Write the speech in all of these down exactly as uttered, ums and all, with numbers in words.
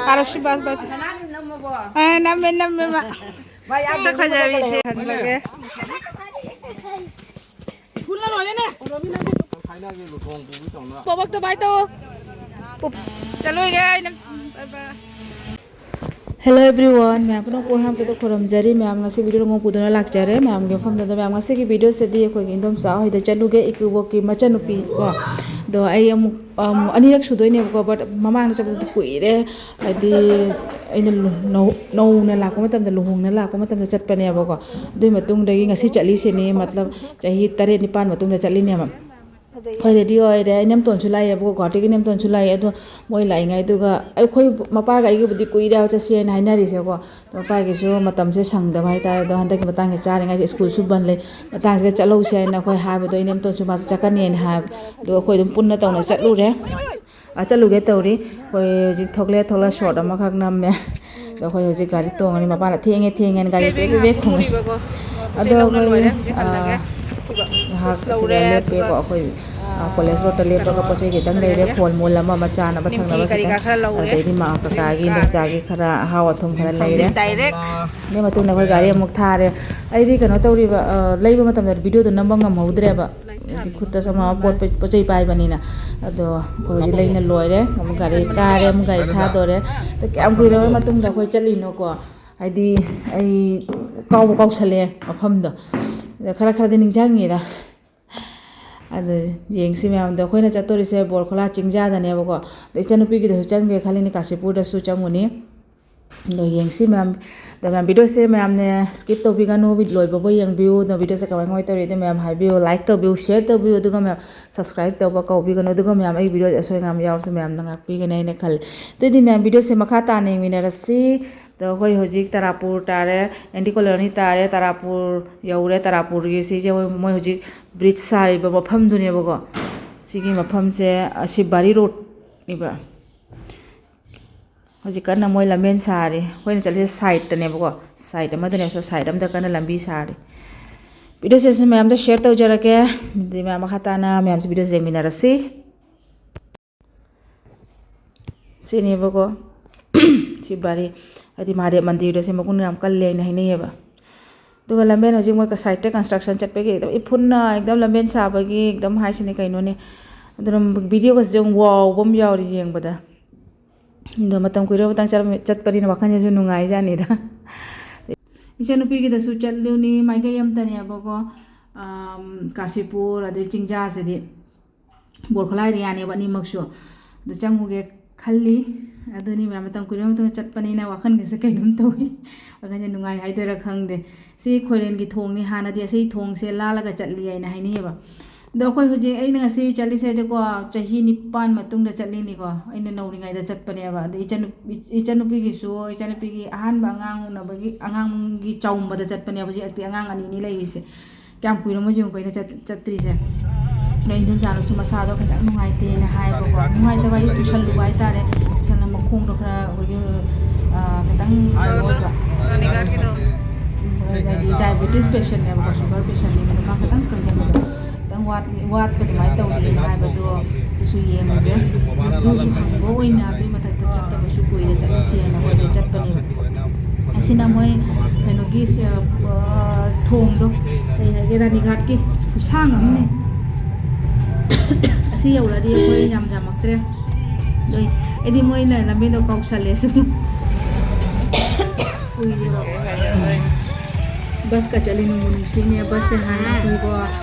ꯇꯥꯔꯁꯤ ꯕꯥꯁ ꯕꯥꯁ꯫ ꯑꯥ, ꯅꯝꯃꯦ, ꯅꯝꯃꯦ ꯃꯥ꯫ ꯁꯛ ꯐꯖꯕꯤꯁꯦ ꯍꯟꯕꯒꯤ꯫ ꯊꯥꯏꯅꯒꯤ ꯂꯨꯍꯣꯡ ꯄꯨꯕꯤ ꯇꯧꯅ꯫ ꯄꯣꯄꯛꯇ ꯕꯥꯏ ꯇꯧ꯫ ꯄꯣꯞ-, ꯆꯠꯂꯣꯏꯒꯦ ꯑꯩꯅ꯫ ꯕꯥꯏ ꯕꯥꯏ꯫ Hello everyone, ꯃꯌꯥꯝ ꯄꯨꯝꯅꯃꯛꯄꯨ ꯑꯍꯥꯟꯕꯗ ꯈꯨꯔꯨꯝꯖꯔꯤ꯫ ꯃꯌꯥꯝ ꯉꯁꯤ video ꯂꯨꯍꯣꯡ ꯄꯨꯗꯨꯅ ꯂꯥꯛꯆꯔꯦ꯫ ꯃꯌꯥꯝꯒꯤ ꯃꯐꯝꯗꯨꯗ ꯃꯌꯥꯝ ꯉꯁꯤꯒꯤ videoꯁꯤꯗꯤ ꯑꯩꯈꯣꯏꯒꯤ ꯏꯟꯗꯣꯝꯆꯥ ꯍꯣꯏꯗ ꯆꯠꯂꯨꯒꯦ, ꯏꯀꯨꯕꯣꯛꯀꯤ ꯃꯆꯟꯅꯨꯄꯤ ꯀꯣ꯫ ꯑꯗꯣ ꯑꯩ ꯑꯃꯨꯛ, ꯑꯃꯨꯛ ꯑꯅꯤꯔꯛ ꯁꯨꯗꯣꯏꯅꯦꯕꯀꯣ, but ꯃꯃꯥꯡꯗ ꯆꯠꯄꯗꯨꯗꯤ ꯀꯨꯏꯔꯦ꯫ ꯍꯥꯏꯗꯤ ꯑꯩꯅ ꯂꯨ-, ꯅꯧ-, ꯅꯧꯅ ꯂꯥꯛꯄ ꯃꯇꯝꯗ, ꯂꯨꯍꯣꯡꯅ ꯂꯥꯛꯄ ꯃꯇꯝꯗ ꯆꯠꯄꯅꯦꯕꯀꯣ꯫ ꯑꯗꯨꯒꯤ ꯃꯇꯨꯡꯗꯒꯤ ꯉꯁꯤ ꯆꯠꯂꯤꯁꯤꯅꯤ, ꯃꯇꯂꯕ ꯆꯍꯤ ꯇꯔꯦꯠ ꯅꯤꯄꯥꯟ ꯃꯇꯨꯡꯗ ꯆꯠꯂꯤꯅꯦꯕ꯫ ꯑꯩꯈꯣꯏ ready ꯑꯣꯏꯔꯦ꯫ ꯏꯅꯦꯝꯇꯣꯟꯁꯨ ꯂꯥꯛꯑꯦꯕꯀꯣ, ꯒꯨꯋꯥꯍꯥꯇꯤꯒꯤ ꯏꯅꯦꯝꯇꯣꯟꯁꯨ ꯂꯥꯛꯑꯦ꯫ ꯑꯗꯣ ꯃꯣꯏ ꯂꯥꯛꯏꯉꯩꯗꯨꯒ ꯑꯩꯈꯣꯏ ꯃꯄꯥꯒ ꯑꯩꯒꯕꯨꯗꯤ ꯀꯨꯏꯔꯦ ꯆꯠꯁꯦꯅ ꯍꯥꯏꯅꯔꯤꯁꯦꯀꯣ꯫ ꯃꯄꯥꯒꯤꯁꯨ ꯃꯇꯝꯁꯦ ꯁꯪꯗꯕ ꯍꯥꯏꯇꯥꯔꯦ꯫ ꯑꯗꯣ ꯍꯟꯗꯛꯀꯤ ꯃꯇꯥꯡꯁꯦ ꯆꯥꯔꯤꯉꯩꯁꯦ ꯁ꯭ꯀꯨꯜꯁꯨ ꯕꯟ ꯂꯩ꯫ ꯃꯇꯥꯡꯁꯤꯗ ꯆꯠꯍꯧꯁꯦ ꯍꯥꯏꯅ ꯑꯩꯈꯣꯏ ꯍꯥꯏꯕꯗꯣ ꯏꯅꯦꯝꯇꯣꯟꯁꯨ ꯃꯥꯁꯨ ꯆꯠꯀꯅꯤꯅ ꯍꯥꯏꯕ꯫ ꯑꯗꯣ ꯑꯩꯈꯣꯏ ꯑꯗꯨꯝ ꯄꯨꯟꯅ ꯇꯧꯅ ꯆꯠꯂꯨꯔꯦ꯫ ꯑ, ꯆꯠꯂꯨꯒꯦ ꯇꯧꯔꯤ꯫ ꯑꯩꯈꯣꯏ ꯍꯧꯖꯤꯛ ꯊꯣꯛꯂꯦ, ꯊꯣꯛꯂꯛ short ꯑꯃꯈꯛ ꯅꯝꯃꯦ꯫ ꯑꯗꯣ ꯑꯩꯈꯣꯏ ꯍꯧꯖꯤꯛ ꯒꯥꯔꯤ ꯇꯣꯡꯉꯅꯤ꯫ ꯃꯄꯥꯅ "ꯊꯦꯡꯉꯦ, ꯊꯦꯡꯉꯦꯅ" ꯒꯥꯔꯤ ꯄꯦꯛ ꯄꯦꯛ ꯈꯨꯝꯃꯤ꯫ ꯑꯗꯣ ꯑꯩꯈꯣꯏ, ꯑ, ꯉꯥꯏꯍꯥꯛ ꯑꯁꯤꯗ ꯂꯦꯞꯄꯦꯀꯣ꯫ ꯑꯩꯈꯣꯏ, ꯑ, ꯀꯣꯂꯦꯖ ꯔꯣꯗꯇ ꯂꯦꯞꯄꯒ ꯄꯣꯠ ꯆꯩ ꯈꯤꯇꯪ ꯂꯩꯔꯦ, ꯐꯣꯟ ꯃꯣꯜ ꯑꯃ, ꯑꯃ ꯆꯥꯅꯕ ꯊꯛꯅꯕ ꯈꯤꯇꯪ, ꯑꯗꯩꯗꯤ ꯃꯥ ꯀꯀꯥꯒꯤ, ꯏꯗꯣꯝꯆꯥꯒꯤ ꯈꯔ ꯑꯍꯥꯎ ꯑꯊꯨꯝ ꯈꯔ ꯂꯩꯔꯦ꯫ ꯑꯗꯨꯒꯤ ꯃꯇꯨꯡꯗ ꯑꯩꯈꯣꯏ ꯒꯥꯔꯤ ꯑꯃꯨꯛ ꯊꯥꯔꯦ꯫ ꯑꯩꯗꯤ ꯀꯩꯅꯣ ꯇꯧꯔꯤꯕ, ꯑ, ꯂꯩꯕ ꯃꯇꯝꯗ video ꯗꯣ ꯅꯝꯕ ꯉꯝꯍꯧꯗ꯭ꯔꯦꯕ꯫ ꯍꯥꯏꯗꯤ ꯈꯨꯠꯇ ꯁꯨꯝ ꯄꯣꯠ, ꯄꯣꯠ ꯆꯩ ꯄꯥꯏꯕꯅꯤꯅ꯫ ꯑꯗꯣ ꯑꯩꯈꯣꯏ ꯍꯧꯖꯤꯛ ꯂꯩꯅ ꯂꯣꯏꯔꯦ꯫ ꯑꯃꯨꯛ ꯒꯥꯔꯤ ꯀꯥꯔꯦ, ꯑꯃꯨꯛ ꯒꯥꯔꯤ ꯊꯥꯗꯣꯔꯦ꯫ ꯑꯗꯣ ꯀꯌꯥꯝ ꯀꯨꯏꯔꯕ ꯃꯇꯨꯡꯗ ꯑꯩꯈꯣꯏ ꯆꯠꯂꯤꯅꯣꯀꯣ? ꯍꯥꯏꯗꯤ ꯑꯩ ꯀꯥꯎꯕꯨ ꯀꯥꯎꯁꯜꯂꯛꯑꯦ ꯃꯐꯝꯗꯣ꯫ ꯑꯗꯣ ꯈꯔ ꯈꯔꯗꯤ ꯅꯤꯡꯁꯤꯡꯉꯤꯗ꯫ ꯑꯗꯨ ꯌꯦꯡꯁꯤ ꯃꯌꯥꯝꯗꯣ꯫ ꯑꯩꯈꯣꯏꯅ ꯆꯠꯇꯣꯔꯤꯁꯦ ꯕꯣꯔꯈꯣꯂꯥ ꯆꯤꯡꯖꯥꯗꯅꯦꯕꯀꯣ꯫ ꯑꯗꯣ ꯏꯆꯟꯅꯨꯄꯤꯒꯤꯗꯁꯨ ꯆꯪꯒꯦ ꯈꯜꯂꯤꯅꯤ, ꯀꯥꯁꯤꯄꯨꯔꯗꯁꯨ ꯆꯪꯉꯨꯅꯤ꯫ ꯑꯗꯣ ꯌꯦꯡꯁꯤ ꯃꯌꯥꯝ꯫ ꯑꯗꯣ ꯃꯌꯥꯝ, video ꯁꯦ ꯃꯌꯥꯝꯅ skip ꯇꯧꯕꯤꯒꯅꯨ, ꯂꯣꯏꯕꯐꯥꯎ ꯌꯦꯡꯕꯤꯌꯨ꯫ ꯑꯗꯣ video ꯁꯦ ꯀꯃꯥꯏ ꯀꯃꯥꯏ ꯇꯧꯔꯤ ꯑꯗꯣ ꯃꯌꯥꯝ ꯍꯥꯏꯕꯤꯌꯨ, like ꯇꯧꯕꯤꯌꯨ, share ꯇꯧꯕꯤꯌꯨ, ꯑꯗꯨꯒ ꯃꯌꯥꯝ subscribe ꯇꯧꯕ ꯀꯥꯎꯕꯤꯒꯅꯨ꯫ ꯑꯗꯨꯒ ꯃꯌꯥꯝ, ꯑꯩ video ꯑꯁꯣꯏ ꯑꯉꯥꯝ ꯌꯥꯎꯔꯁꯨ ꯃꯌꯥꯝꯅ ꯉꯥꯛꯄꯤꯒꯅꯤ ꯍꯥꯏꯅ ꯈꯜꯂꯤ꯫ ꯑꯗꯨꯗꯤ ꯃꯌꯥꯝ, video ꯁꯦ ꯃꯈꯥ ꯇꯥꯅ ꯌꯦꯡꯃꯤꯟꯅꯔꯁꯤ꯫ ꯑꯗꯣ ꯑꯩꯈꯣꯏ ꯍꯧꯖꯤꯛ ꯇꯔꯥꯄꯨꯔ ꯇꯥꯔꯦ, ꯑꯦꯟ ꯗꯤ ꯀꯣꯂꯣꯅꯤ ꯇꯥꯔꯦ, ꯇꯔꯥꯄꯨꯔ ꯌꯧꯔꯦ꯫ ꯇꯔꯥꯄꯨꯔꯒꯤ ꯁꯤꯁꯦ ꯃꯣꯏ, ꯃꯣꯏ ꯍꯧꯖꯤꯛ bridge ꯁꯥꯔꯤꯕ ꯃꯐꯝꯗꯨꯅꯦꯕꯀꯣ꯫ ꯁꯤꯒꯤ ꯃꯐꯝꯁꯦ, ꯑꯁꯤ ꯕꯥꯔꯤ road ꯅꯦꯕ꯫ ꯍꯧꯖꯤꯛ ꯀꯟꯅ ꯃꯣꯏ ꯂꯝꯕꯦꯟ ꯁꯥꯔꯤ꯫ ꯑꯩꯈꯣꯏꯅ ꯆꯠꯂꯤꯁꯦ side ꯇꯅꯦꯕꯀꯣ, side ꯑꯃꯗꯅꯦ, ꯁꯣ-, side ꯑꯃꯗ ꯀꯟꯅ ꯂꯝꯕꯤ ꯁꯥꯔꯤ꯫ Video ꯁꯦ ꯁꯤ ꯃꯌꯥꯝꯗ share ꯇꯧꯖꯔꯛꯀꯦ꯫ ꯑꯗꯨꯗꯤ ꯃꯌꯥꯝ ꯃꯈꯥ ꯇꯥꯅ ꯃꯌꯥꯝꯁꯦ video ꯁꯦ ꯌꯦꯡꯃꯤꯟꯅꯔꯁꯤ꯫ ꯁꯤꯅꯦꯕꯀꯣ꯫ ꯁꯤ ꯕꯥꯔꯤ, ꯍꯥꯏꯗꯤ ꯃꯍꯥꯗꯦꯕ ꯃꯟꯗꯤꯔꯗꯣ, ꯁꯤ ꯃꯒꯨꯟ ꯌꯥꯝ ꯀꯜꯂꯦ ꯍꯥꯏꯅ ꯍꯥꯏꯅꯩꯌꯦꯕ꯫ ꯑꯗꯨꯒ ꯂꯝꯕꯦꯟ ꯍꯧꯖꯤꯛ ꯃꯣꯏ ꯀꯁꯥꯏꯠꯇ construction ꯆꯠꯄꯒꯤ ꯑꯦꯛꯗꯝ ꯏꯐꯨꯟꯅ, ꯑꯦꯛꯗꯝ ꯂꯝꯕꯦꯟ ꯁꯥꯕꯒꯤ ꯑꯦꯛꯗꯝ ꯍꯥꯏꯁꯤꯅꯤ ꯀꯩꯅꯣꯅꯦ꯫ ꯑꯗꯨꯅ videoꯒꯁꯦ ꯌꯥꯝ ꯋꯥꯎꯕ ꯑꯃ ꯌꯥꯎꯔꯤ ꯌꯦꯡꯕꯗ꯫ ꯑꯗꯣ ꯃꯇꯝ ꯀꯨꯏꯔꯕ ꯃꯇꯥꯡ ꯆꯠꯂꯝ-, ꯆꯠꯄꯅꯤꯅ ꯋꯥꯈꯜꯁꯤꯁꯨ ꯅꯨꯡꯉꯥꯏꯖꯥꯠꯅꯤꯗ꯫ ꯏꯆꯟꯅꯨꯄꯤꯒꯤꯗꯁꯨ ꯆꯠꯂꯨꯅꯤ, ꯃꯥꯏꯀꯩ ꯑꯃꯇꯅꯦꯕꯀꯣ꯫ ꯑꯝ, ꯀꯥꯁꯤꯄꯨꯔ ꯑꯗꯩ ꯆꯤꯡꯖꯥꯁꯤꯗꯤ ꯕꯣꯔꯈꯂꯥ areaꯅꯦꯕ ꯑꯅꯤꯃꯛꯁꯨ꯫ ꯑꯗꯨ ꯆꯪꯉꯨꯒꯦ ꯈꯜꯂꯤ꯫ ꯑꯗꯨꯅꯤ ꯃꯌꯥꯝ, ꯃꯇꯝ ꯀꯨꯏꯔꯕ ꯃꯇꯨꯡꯗ ꯆꯠꯄꯅꯤꯅ ꯋꯥꯈꯜꯒꯁꯦ ꯀꯩꯅꯣꯝ ꯇꯧꯏ꯫ ꯋꯥꯈꯜꯁꯦ ꯅꯨꯡꯉꯥꯏ ꯍꯥꯏꯗꯣꯏꯔꯥ ꯈꯪꯗꯦ꯫ ꯁꯤ ꯈꯣꯏꯔꯦꯟꯒꯤ ꯊꯣꯡꯅꯤ, ꯍꯥꯟꯅꯗꯤ ꯑꯁꯤ ꯊꯣꯡꯁꯦ ꯂꯥꯜꯂꯒ ꯆꯠꯂꯤ ꯍꯥꯏꯅ ꯍꯥꯏꯅꯩꯌꯦꯕ꯫ ꯑꯗꯣ ꯑꯩꯈꯣꯏ ꯍꯧꯖꯤꯛ, ꯑꯩꯅ ꯉꯁꯤ ꯆꯠꯂꯤꯁꯦ ꯍꯥꯏꯗꯤꯀꯣ, ꯆꯍꯤ ꯅꯤꯄꯥꯟ ꯃꯇꯨꯡꯗ ꯆꯠꯂꯤꯅꯤꯀꯣ꯫ ꯑꯩꯅ ꯅꯧꯔꯤꯉꯩꯗ ꯆꯠꯄꯅꯦꯕ꯫ ꯑꯗꯩ ꯏꯆꯟꯅꯨ-, ꯏꯆꯟꯅꯨꯄꯤꯒꯤꯁꯨ, ꯏꯆꯟꯅꯨꯄꯤꯒꯤ ꯑꯍꯥꯟꯕ ꯑꯉꯥꯡ ꯎꯅꯕꯒꯤ, ꯑꯉꯥꯡꯒꯤ ꯆꯥꯎꯝꯕꯗ ꯆꯠꯄꯅꯦꯕ꯫ ꯍꯧꯖꯤꯛꯇꯤ ꯑꯉꯥꯡ ꯑꯅꯤꯅꯤ ꯂꯩꯔꯤꯁꯦ꯫ ꯀꯌꯥꯝ ꯀꯨꯏꯔꯃꯣꯏ ꯌꯦꯡꯉꯨꯀꯣ ꯑꯩꯅ ꯆꯠ-, ꯆꯠꯇ꯭ꯔꯤꯁꯦ꯫ ꯑꯗꯣ ꯏꯟꯗꯣꯝꯆꯥꯅꯁꯨ ꯃꯁꯥꯗꯣ ꯈꯤꯇꯪ ꯅꯨꯡꯉꯥꯏꯇꯦꯅ ꯍꯥꯏꯕꯀꯣ꯫ ꯅꯨꯡꯉꯥꯏꯇꯕ ꯍꯥꯏꯗꯤ ꯇꯨꯁꯜꯂꯨꯕ ꯍꯥꯏꯇꯥꯔꯦ꯫ ꯇꯨꯁꯜꯂ ꯃꯈꯣꯡꯗꯣ ꯈꯔ ꯑꯩꯈꯣꯏꯒꯤ, ꯑ, ꯈꯤꯇꯪ ꯀꯩꯅꯣ ꯑꯣꯏꯕ꯫ ꯍꯥꯏꯗꯤ diabetes patientꯅꯦꯕꯀꯣ, sugar patientꯅꯦꯕ꯫ ꯑꯗꯣ ꯃꯥ ꯈꯤꯇꯪ ꯀꯪꯖꯟꯕꯗꯣ ꯈꯤꯇꯪ ꯋꯥꯠꯂꯤ, ꯋꯥꯠꯄ ꯑꯗꯨꯃꯥꯏꯅ ꯇꯧꯔꯤꯅ ꯍꯥꯏꯕꯗꯣ ꯑꯗꯨꯁꯨ ꯌꯦꯡꯉꯒꯦ꯫ ꯑꯗꯨꯁꯨ ꯍꯪꯕ ꯑꯣꯏꯅ ꯑꯗꯨꯒꯤ ꯃꯊꯛꯇ ꯆꯠꯇꯕꯁꯨ ꯀꯨꯏꯔꯦ, ꯆꯠꯂꯨꯁꯦꯅ ꯑꯩꯈꯣꯏꯁꯦ ꯆꯠꯄꯅꯦꯕ꯫ ꯑꯁꯤꯅ ꯃꯣꯏ ꯀꯩꯅꯣꯒꯤ, ꯑ, ꯊꯣꯡꯗꯣ, ꯀꯩ ꯍꯥꯏꯒꯦ, ꯔꯥꯅꯤꯘꯥꯠꯀꯤ ꯈꯨꯁꯥꯡ ꯑꯃꯅꯦ꯫ ꯑꯁꯤ ꯌꯧꯔꯗꯤ ꯑꯩꯈꯣꯏ ꯌꯥꯝ ꯌꯥꯝꯃꯛꯇ꯭ꯔꯦ꯫ ꯑꯗꯣ ꯑꯩꯗꯤ ꯃꯣꯏꯅ ꯂꯝꯕꯤꯗꯣ ꯀꯥꯎꯁꯜꯂꯦ ꯁꯨꯝ꯫ ꯀꯨꯏꯔꯦꯕ꯫ ꯕꯁꯀ ꯆꯠꯂꯤ ꯅꯨꯡꯕꯨ ꯅꯨꯡꯁꯤꯅꯦ꯫ ꯕꯁꯁꯦ ꯍꯥꯟꯅ ꯑꯩꯈꯣꯏꯀꯣ,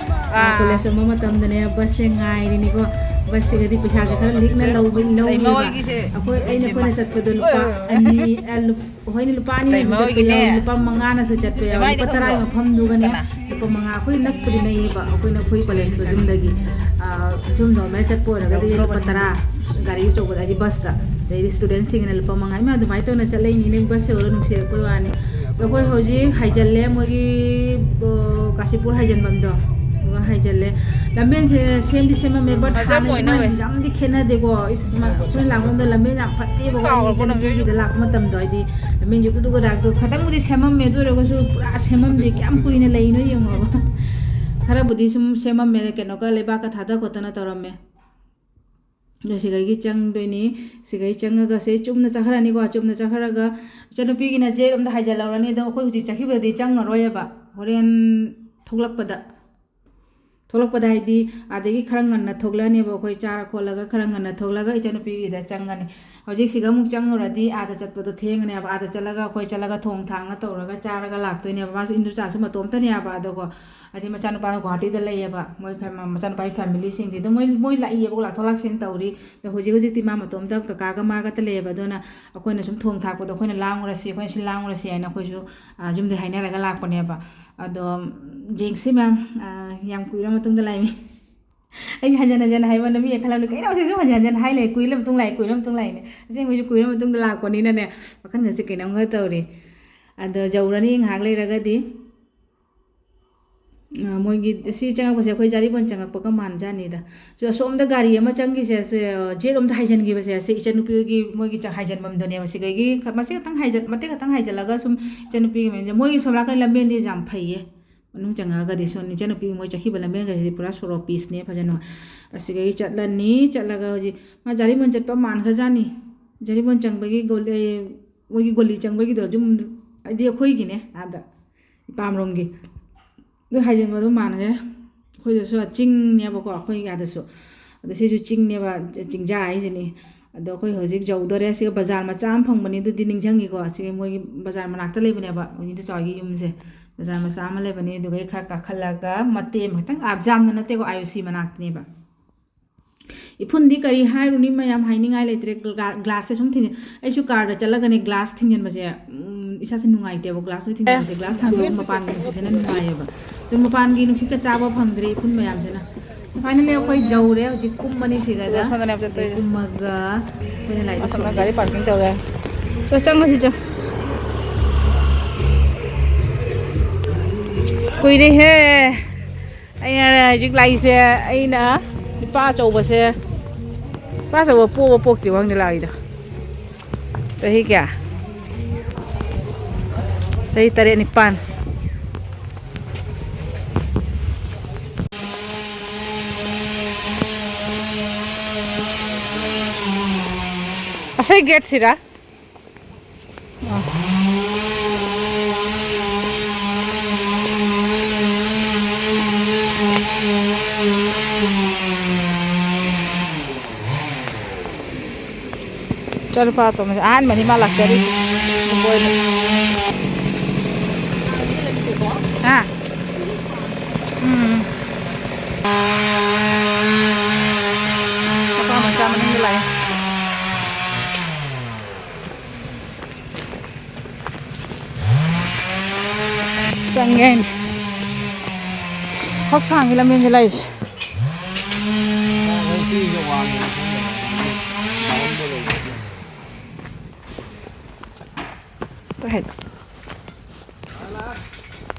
ꯑꯥ꯫ ꯀꯣꯂꯦꯖ ꯇꯝꯕ ꯃꯇꯝꯗꯅꯦ ꯕꯁꯁꯦ ꯉꯥꯏꯔꯤꯅꯤꯀꯣ꯫ ꯕꯁꯁꯤꯒꯗꯤ ꯄꯩꯁꯥꯁꯦ ꯈꯔ ꯂꯤꯛꯅ ꯂꯧꯕ, ꯂꯧꯅꯦꯕ꯫ ꯂꯩꯃ ꯍꯣꯏꯒꯤꯁꯦ ꯑꯩꯈꯣꯏ, ꯑꯩꯅ, ꯑꯩꯈꯣꯏꯅ ꯆꯠꯄꯗꯣ ꯂꯨꯄꯥ ꯑꯅꯤ, ꯑ, ꯂꯨꯞ-, ꯍꯣꯏꯅꯦ, ꯂꯨꯄꯥ ꯑꯅꯤꯅꯁꯨ ꯆꯠꯄ ꯌꯥꯎꯏ, ꯂꯨꯄꯥ ꯃꯉꯥꯅꯁꯨ ꯆꯠꯄ ꯌꯥꯎꯏ꯫ ꯂꯨꯄꯥ ꯇꯔꯥꯒꯤ ꯃꯐꯝꯗꯨꯒꯅꯦ, ꯂꯨꯄꯥ ꯃꯉꯥ꯫ ꯑꯩꯈꯣꯏ ꯅꯛꯄꯨꯗꯤ ꯅꯛꯏꯌꯦꯕ, ꯑꯩꯈꯣꯏꯅ ꯑꯩꯈꯣꯏ ꯀꯣꯂꯦꯖꯇꯣ ꯌꯨꯝꯗꯒꯤ, ꯑ, ꯁꯨꯝ normal ꯆꯠꯄ ꯑꯣꯏꯔꯒꯗꯤ ꯂꯨꯄꯥ ꯇꯔꯥ, ꯒꯥꯔꯤ ꯑꯆꯧꯕꯗ, ꯍꯥꯏꯗꯤ ꯕꯁꯇ, ꯑꯗꯩꯗꯤ studentꯁꯤꯡꯒꯤꯅ ꯂꯨꯄꯥ ꯃꯉꯥ꯫ ꯏꯃꯥ, ꯑꯗꯨꯃꯥꯏꯅ ꯇꯧꯅ ꯆꯠꯂꯛꯏꯅꯤꯅꯦ, ꯕꯁ ꯌꯧꯔ ꯅꯨꯡꯁꯤꯔꯛꯄꯩ ꯋꯥꯅꯤ꯫ ꯑꯗꯣ ꯑꯩꯈꯣꯏ ꯍꯧꯖꯤꯛ ꯍꯥꯏꯖꯜꯂꯦ, ꯃꯣꯏꯒꯤ, ꯑ, ꯀꯥꯁꯤꯄꯨꯔ ꯍꯥꯏꯖꯟꯐꯝꯗꯣ, ꯑꯗꯨꯒ ꯍꯥꯏꯖꯜꯂꯦ꯫ ꯂꯝꯕꯦꯟꯁꯦ ꯁꯦꯝꯗꯤ ꯁꯦꯝꯃꯝꯃꯦ, but ꯍꯥꯟꯅ ꯃꯣꯏ ꯌꯥꯝꯗꯤ ꯈꯦꯠꯅꯗꯦꯀꯣ꯫ ꯏꯁ, ꯃ-, ꯑꯩꯈꯣꯏꯅ ꯂꯥꯛꯄ ꯃꯇꯝꯗ ꯂꯝꯕꯦꯟ ꯌꯥꯝ ꯐꯠꯇꯦꯕꯀꯣ, ꯑꯩꯅ ꯏꯆꯟꯅꯨꯄꯤꯒꯤꯗ ꯂꯥꯛꯄ ꯃꯇꯝꯗꯣ, ꯍꯥꯏꯗꯤ ꯂꯝꯕꯦꯟꯁꯦ ꯎꯗꯨꯒ ꯗꯥꯛꯇꯣ ꯈꯇꯪꯕꯨꯗꯤ ꯁꯦꯝꯃꯝꯃꯦ, ꯑꯗꯨ ꯑꯣꯏꯔꯒꯁꯨ ꯄꯨꯔꯥ ꯁꯦꯝꯃꯝꯗꯦ꯫ ꯀꯌꯥꯝ ꯀꯨꯏꯅ ꯂꯩꯅꯣ ꯌꯦꯡꯉꯣꯕ꯫ ꯈꯔꯕꯨꯗꯤ ꯁꯨꯝ ꯁꯦꯝꯃꯝꯃꯦ, ꯀꯩꯅꯣꯒ ꯂꯩꯕꯥꯛꯀ ꯊꯥꯗ ꯈꯣꯠꯇꯅ ꯇꯧꯔꯝꯃꯦ꯫ ꯑꯗꯣ ꯁꯤꯒꯩꯒꯤ ꯆꯪꯗꯣꯏꯅꯤ꯫ ꯁꯤꯒꯩ ꯆꯪꯉꯒ ꯁꯤ ꯆꯨꯝꯅ ꯆꯠꯈ꯭ꯔꯅꯤꯀꯣ꯫ ꯆꯨꯝꯅ ꯆꯠꯈ꯭ꯔꯒ ꯏꯆꯟꯅꯨꯄꯤꯒꯤꯅ ꯖꯦꯠ ꯔꯣꯝꯗ ꯍꯥꯏꯖꯤꯜꯍꯧꯔꯅꯤ꯫ ꯑꯗꯣ ꯑꯩꯈꯣꯏ ꯍꯧꯖꯤꯛ ꯆꯠꯈꯤꯕꯗꯗꯤ ꯆꯪꯉꯔꯣꯏꯕ, ꯍꯣꯔꯦꯟ ꯊꯣꯛꯂꯛꯄꯗ꯫ ꯊꯣꯛꯂꯛꯄꯗ ꯍꯥꯏꯗꯤ ꯑꯥꯗꯒꯤ ꯈꯔ ꯉꯟꯅ ꯊꯣꯛꯂꯛꯑꯅꯦꯕ꯫ ꯑꯩꯈꯣꯏ ꯆꯥꯔ ꯈꯣꯠꯂꯒ ꯈꯔ ꯉꯟꯅ ꯊꯣꯛꯂꯒ ꯏꯆꯟꯅꯨꯄꯤꯒꯤꯗ ꯆꯪꯉꯅꯤ꯫ ꯍꯧꯖꯤꯛ ꯁꯤꯗ ꯑꯃꯨꯛ ꯆꯪꯉꯨꯔꯗꯤ ꯑꯥꯗ ꯆꯠꯄꯗꯣ ꯊꯦꯡꯉꯅꯦꯕ꯫ ꯑꯥꯗ ꯆꯠꯂꯒ ꯑꯩꯈꯣꯏ ꯆꯠꯂꯒ ꯊꯣꯡ ꯊꯥꯛꯅ ꯇꯧꯔꯒ ꯆꯥꯔꯒ ꯂꯥꯛꯇꯣꯏꯅꯦꯕ꯫ ꯃꯥꯁꯨ ꯏꯟꯗꯣꯆꯥꯁꯨ ꯃꯇꯣꯝꯇꯅꯦꯕ꯫ ꯑꯗꯨꯒꯣ ꯍꯥꯏꯗꯤ ꯃꯆꯥꯅꯨꯄꯥꯅ ꯒꯨꯍꯥꯇꯤꯗ ꯂꯩꯌꯦꯕ꯫ ꯃꯣꯏ ꯐꯦ-, ꯃꯆꯥꯅꯨꯄꯥꯒꯤ ꯐꯦꯃꯤꯂꯤꯁꯤꯡꯗꯤ ꯑꯗꯨꯝ ꯃꯣꯏ, ꯃꯣꯏ ꯂꯥꯛꯏꯌꯦꯕꯀꯣ, ꯂꯥꯛꯊꯣꯛ ꯂꯥꯛꯁꯤꯟ ꯇꯧꯔꯤ꯫ ꯑꯗꯣ ꯍꯧꯖꯤꯛ ꯍꯧꯖꯤꯛꯇꯤ ꯃꯥ ꯃꯇꯣꯝꯇ ꯀꯀꯥꯒ ꯃꯥꯒꯇ ꯂꯩꯌꯦꯕ꯫ ꯑꯗꯨꯅ ꯑꯩꯈꯣꯏꯅ ꯁꯨꯝ ꯊꯣꯡ ꯊꯥꯛꯄꯗꯣ ꯑꯩꯈꯣꯏꯅ ꯂꯥꯡꯉꯨꯔꯁꯤ, ꯑꯩꯈꯣꯏꯅ ꯁꯤ ꯂꯥꯡꯉꯨꯔꯁꯤ ꯍꯥꯏꯅ ꯑꯩꯈꯣꯏꯁꯨ, ꯑ, ꯌꯨꯝꯗꯩ ꯍꯥꯏꯅꯔꯒ ꯂꯥꯛꯄꯅꯦꯕ꯫ ꯑꯗꯣ ꯌꯦꯡꯁꯤ ꯃꯦꯝ, ꯑ, ꯌꯥꯝ ꯀꯨꯏꯔ ꯃꯇꯨꯡꯗ ꯂꯥꯛꯏꯃꯤ꯫ ꯑꯩꯁꯨ ꯍꯟꯖꯟ ꯍꯟꯖꯟ ꯍꯥꯏꯕ ꯃꯤ ꯈꯜꯂꯝꯅꯤ, "ꯀꯩꯅꯣ ꯁꯤꯁꯨ ꯍꯟꯖꯟ ꯍꯟꯖꯟ ꯍꯥꯏ ꯂꯩ, ꯀꯨꯏꯔ ꯃꯇꯨꯡ ꯂꯥꯛꯑꯦ, ꯀꯨꯏꯔ ꯃꯇꯨꯡ ꯂꯥꯛꯑꯦꯅꯦ"꯫ ꯑꯁꯦꯡꯕꯩꯁꯨ ꯀꯨꯏꯔ ꯃꯇꯨꯡꯗ ꯂꯥꯛꯄꯅꯤꯅꯅꯦ, ꯋꯥꯈꯜꯒꯁꯦ ꯀꯩꯅꯣꯝꯒ ꯇꯧꯔꯤ꯫ ꯑꯗꯣ ꯌꯧꯔꯅꯤ ꯉꯥꯏꯍꯥꯛ ꯂꯩꯔꯒꯗꯤ꯫ ꯑ, ꯃꯣꯏꯒꯤ ꯁꯤ ꯆꯪꯉꯛꯄꯁꯦ ꯑꯩꯈꯣꯏ ꯖꯥꯔꯤꯕꯣꯟ ꯆꯪꯉꯛꯄꯒ ꯃꯥꯟꯖꯥꯅꯤꯗ꯫ ꯁꯨ ꯑꯁꯣꯝꯗ ꯒꯥꯔꯤ ꯑꯃ ꯆꯪꯈꯤꯁꯦ, ꯁꯦ, ꯑ, ꯖꯦꯠ ꯔꯣꯝꯗ ꯍꯥꯏꯖꯟꯈꯤꯕꯁꯦ, ꯁꯤ ꯏꯆꯟꯅꯨꯄꯤꯒꯤ ꯃꯣꯏꯒꯤ ꯆ-, ꯍꯥꯏꯖꯟꯐꯝꯗꯨꯅꯦꯕ꯫ ꯁꯤꯗꯒꯤ ꯈ-, ꯃꯆꯦꯠ ꯈꯛꯇꯪ ꯍꯥꯏꯖꯟ-, ꯃꯇꯦꯛ ꯈꯛꯇꯪ ꯍꯥꯏꯖꯜꯂꯒ ꯁꯨꯝ ꯏꯆꯟꯅꯨꯄꯤꯒꯤ ꯃꯌꯨꯝꯁꯦ, ꯃꯣꯏꯒꯤ ꯁꯣꯝ ꯅꯥꯀꯟ ꯂꯝꯕꯦꯟꯗꯤ ꯌꯥꯝ ꯐꯩꯌꯦ꯫ ꯃꯅꯨꯡ ꯆꯪꯉꯛꯑꯒꯗꯤ ꯁꯣꯝ ꯏꯆꯟꯅꯨꯄꯤ ꯃꯣꯏ ꯆꯠꯈꯤꯕ ꯂꯝꯕꯦꯟꯒꯁꯤꯗꯤ ꯄꯨꯔꯥ ꯁꯣꯔꯣꯛ ꯄꯤꯁꯅꯦ ꯐꯖꯅ꯫ ꯑꯁꯤꯗꯒꯤ ꯆꯠꯂꯅꯤ, ꯆꯠꯂꯒ ꯍꯧꯖꯤꯛ ꯃꯥ ꯖꯥꯔꯤꯃꯣꯟ ꯆꯠꯄ ꯃꯥꯟꯈ꯭ꯔꯖꯥꯠꯅꯤ꯫ ꯖꯥꯔꯤꯃꯣꯟ ꯆꯪꯕꯒꯤ ꯒꯣꯂꯤ, ꯃꯣꯏꯒꯤ ꯒꯣꯂꯤ ꯆꯪꯕꯒꯤꯗꯣ ꯑꯗꯨꯝ, ꯍꯥꯏꯗꯤ ꯑꯩꯈꯣꯏꯒꯤꯅꯦ ꯑꯥꯗ, ꯏꯄꯥꯝꯔꯣꯝꯒꯤ꯫ ꯑꯗꯨ ꯍꯥꯏꯖꯤꯟꯕꯗꯣ ꯃꯥꯟꯈ꯭ꯔꯦ꯫ ꯑꯩꯈꯣꯏꯗꯁꯨ ꯆꯤꯡꯅꯦꯕꯀꯣ, ꯑꯩꯈꯣꯏꯒꯤ ꯑꯥꯗꯁꯨ꯫ ꯑꯗꯣ ꯁꯤꯁꯨ ꯆꯤꯡꯅꯦꯕ, ꯆꯤꯡꯖꯥ ꯍꯥꯏꯁꯤꯅꯤ꯫ ꯑꯗꯣ ꯑꯩꯈꯣꯏ ꯍꯧꯖꯤꯛ ꯌꯧꯗꯣꯔꯦ꯫ ꯁꯤꯒ ꯕꯖꯥꯔ ꯃꯆꯥ ꯑꯃ ꯐꯪꯕꯅꯤ, ꯑꯗꯨꯗꯤ ꯅꯤꯡꯁꯤꯡꯉꯤꯀꯣ꯫ ꯁꯤꯒꯤ ꯃꯣꯏꯒꯤ ꯕꯖꯥꯔ ꯃꯅꯥꯛꯇ ꯂꯩꯕꯅꯦꯕ, ꯃꯣꯏꯒꯤ ꯏꯟꯗꯣꯆꯥꯒꯤ ꯌꯨꯝꯁꯦ꯫ ꯕꯖꯥꯔ ꯃꯆꯥ ꯑꯃ ꯂꯩꯕꯅꯤ, ꯑꯗꯨꯒ ꯈꯔ ꯀꯥꯈꯠꯂꯒ ꯃꯇꯦꯛ ꯑꯃ ꯈꯤꯇꯪ, ꯑꯥ, ꯌꯥꯝꯅ ꯅꯠꯇꯦꯀꯣ, ꯑꯥꯏ ꯑꯣ ꯁꯤ ꯃꯅꯥꯛꯇꯅꯦꯕ꯫ ꯏꯐꯨꯟꯗꯤ ꯀꯔꯤ ꯍꯥꯏꯔꯨꯅꯤ ꯃꯌꯥꯝ, ꯍꯥꯏꯅꯤꯡꯉꯥꯏ ꯂꯩꯇ꯭ꯔꯦ꯫ ꯒ꯭ꯂꯥ-, ꯒ꯭ꯂꯥꯁꯁꯦ ꯁꯨꯝ ꯊꯤꯡꯖꯤꯟ-, ꯑꯩꯁꯨ ꯀꯥꯔꯗ ꯆꯠꯂꯒꯅꯦ ꯒ꯭ꯂꯥꯁ ꯊꯤꯡꯖꯤꯟꯕꯁꯦ, ꯎꯝ, ꯏꯁꯥꯁꯦ ꯅꯨꯡꯉꯥꯏꯇꯦꯕ꯫ ꯒ꯭ꯂꯥꯁꯇꯣ ꯊꯤꯡꯖꯤꯟꯕꯁꯦ, ꯒ꯭ꯂꯥꯁ ꯊꯥꯡꯗꯣꯛꯑꯒ ꯃꯄꯥꯟꯒꯤ ꯅꯨꯡꯁꯤꯠꯁꯤꯅ ꯅꯨꯡꯉꯥꯏꯌꯦꯕ꯫ ꯑꯗꯨ ꯃꯄꯥꯟꯒꯤ ꯅꯨꯡꯁꯤꯠꯀ ꯆꯥꯕ ꯐꯪꯗ꯭ꯔꯦ ꯏꯐꯨꯟ ꯃꯌꯥꯝꯁꯤꯅ꯫ Finally ꯑꯩꯈꯣꯏ ꯌꯧꯔꯦ ꯍꯧꯖꯤꯛ ꯀꯨꯝꯃꯅꯤ ꯁꯤꯒꯗ꯫ ꯁꯣꯝꯗꯅꯦ ꯆꯠꯇꯣꯏꯁꯦ꯫ ꯀꯨꯝꯃꯒ ꯑꯩꯈꯣꯏꯅ ꯂꯥꯛꯏꯗꯣ ꯑꯁꯣꯝꯗ ꯁꯣꯝꯗ꯫ ꯒꯥꯔꯤ ꯄꯥꯔꯀꯤꯡ ꯇꯧꯔꯦ꯫ ꯆꯣ, ꯆꯪꯉꯁꯤ ꯆꯣ꯫ ꯀꯨꯏꯔꯦꯍꯦ꯫ ꯑꯩꯅ ꯍꯧꯖꯤꯛ ꯂꯥꯛꯏꯁꯦ, ꯑꯩꯅ ꯅꯨꯄꯥ ꯑꯆꯧꯕꯁꯦ, ꯅꯨꯄꯥ ꯑꯆꯧꯕ ꯄꯣꯛꯄ ꯄꯣꯛꯇ꯭ꯔꯤꯕ ꯈꯪꯗꯦ ꯂꯥꯛꯏꯗꯣ꯫ ꯆꯍꯤ ꯀꯌꯥ? ꯆꯍꯤ ꯇꯔꯦꯠ ꯅꯤꯄꯥꯟ꯫ ꯑꯁꯤ ꯒꯦꯠꯁꯤꯔꯥ? ꯏꯆꯥꯅꯨꯄꯥ ꯑꯇꯣꯝꯕꯁꯦ ꯑꯍꯥꯟꯕꯅꯤ ꯃꯥ ꯂꯥꯛꯆꯔꯤꯁꯦ꯫ ꯍꯥ? ꯎꯝ꯫ ꯃꯄꯥ ꯃꯆꯥ ꯃꯅꯤꯡꯗ ꯂꯥꯛꯑꯦ꯫ ꯆꯪꯉꯦ꯫ ꯍꯣꯛ ꯁꯥꯡꯉꯤ ꯂꯝꯕꯦꯟꯁꯦ ꯂꯥꯛꯏꯁꯦ꯫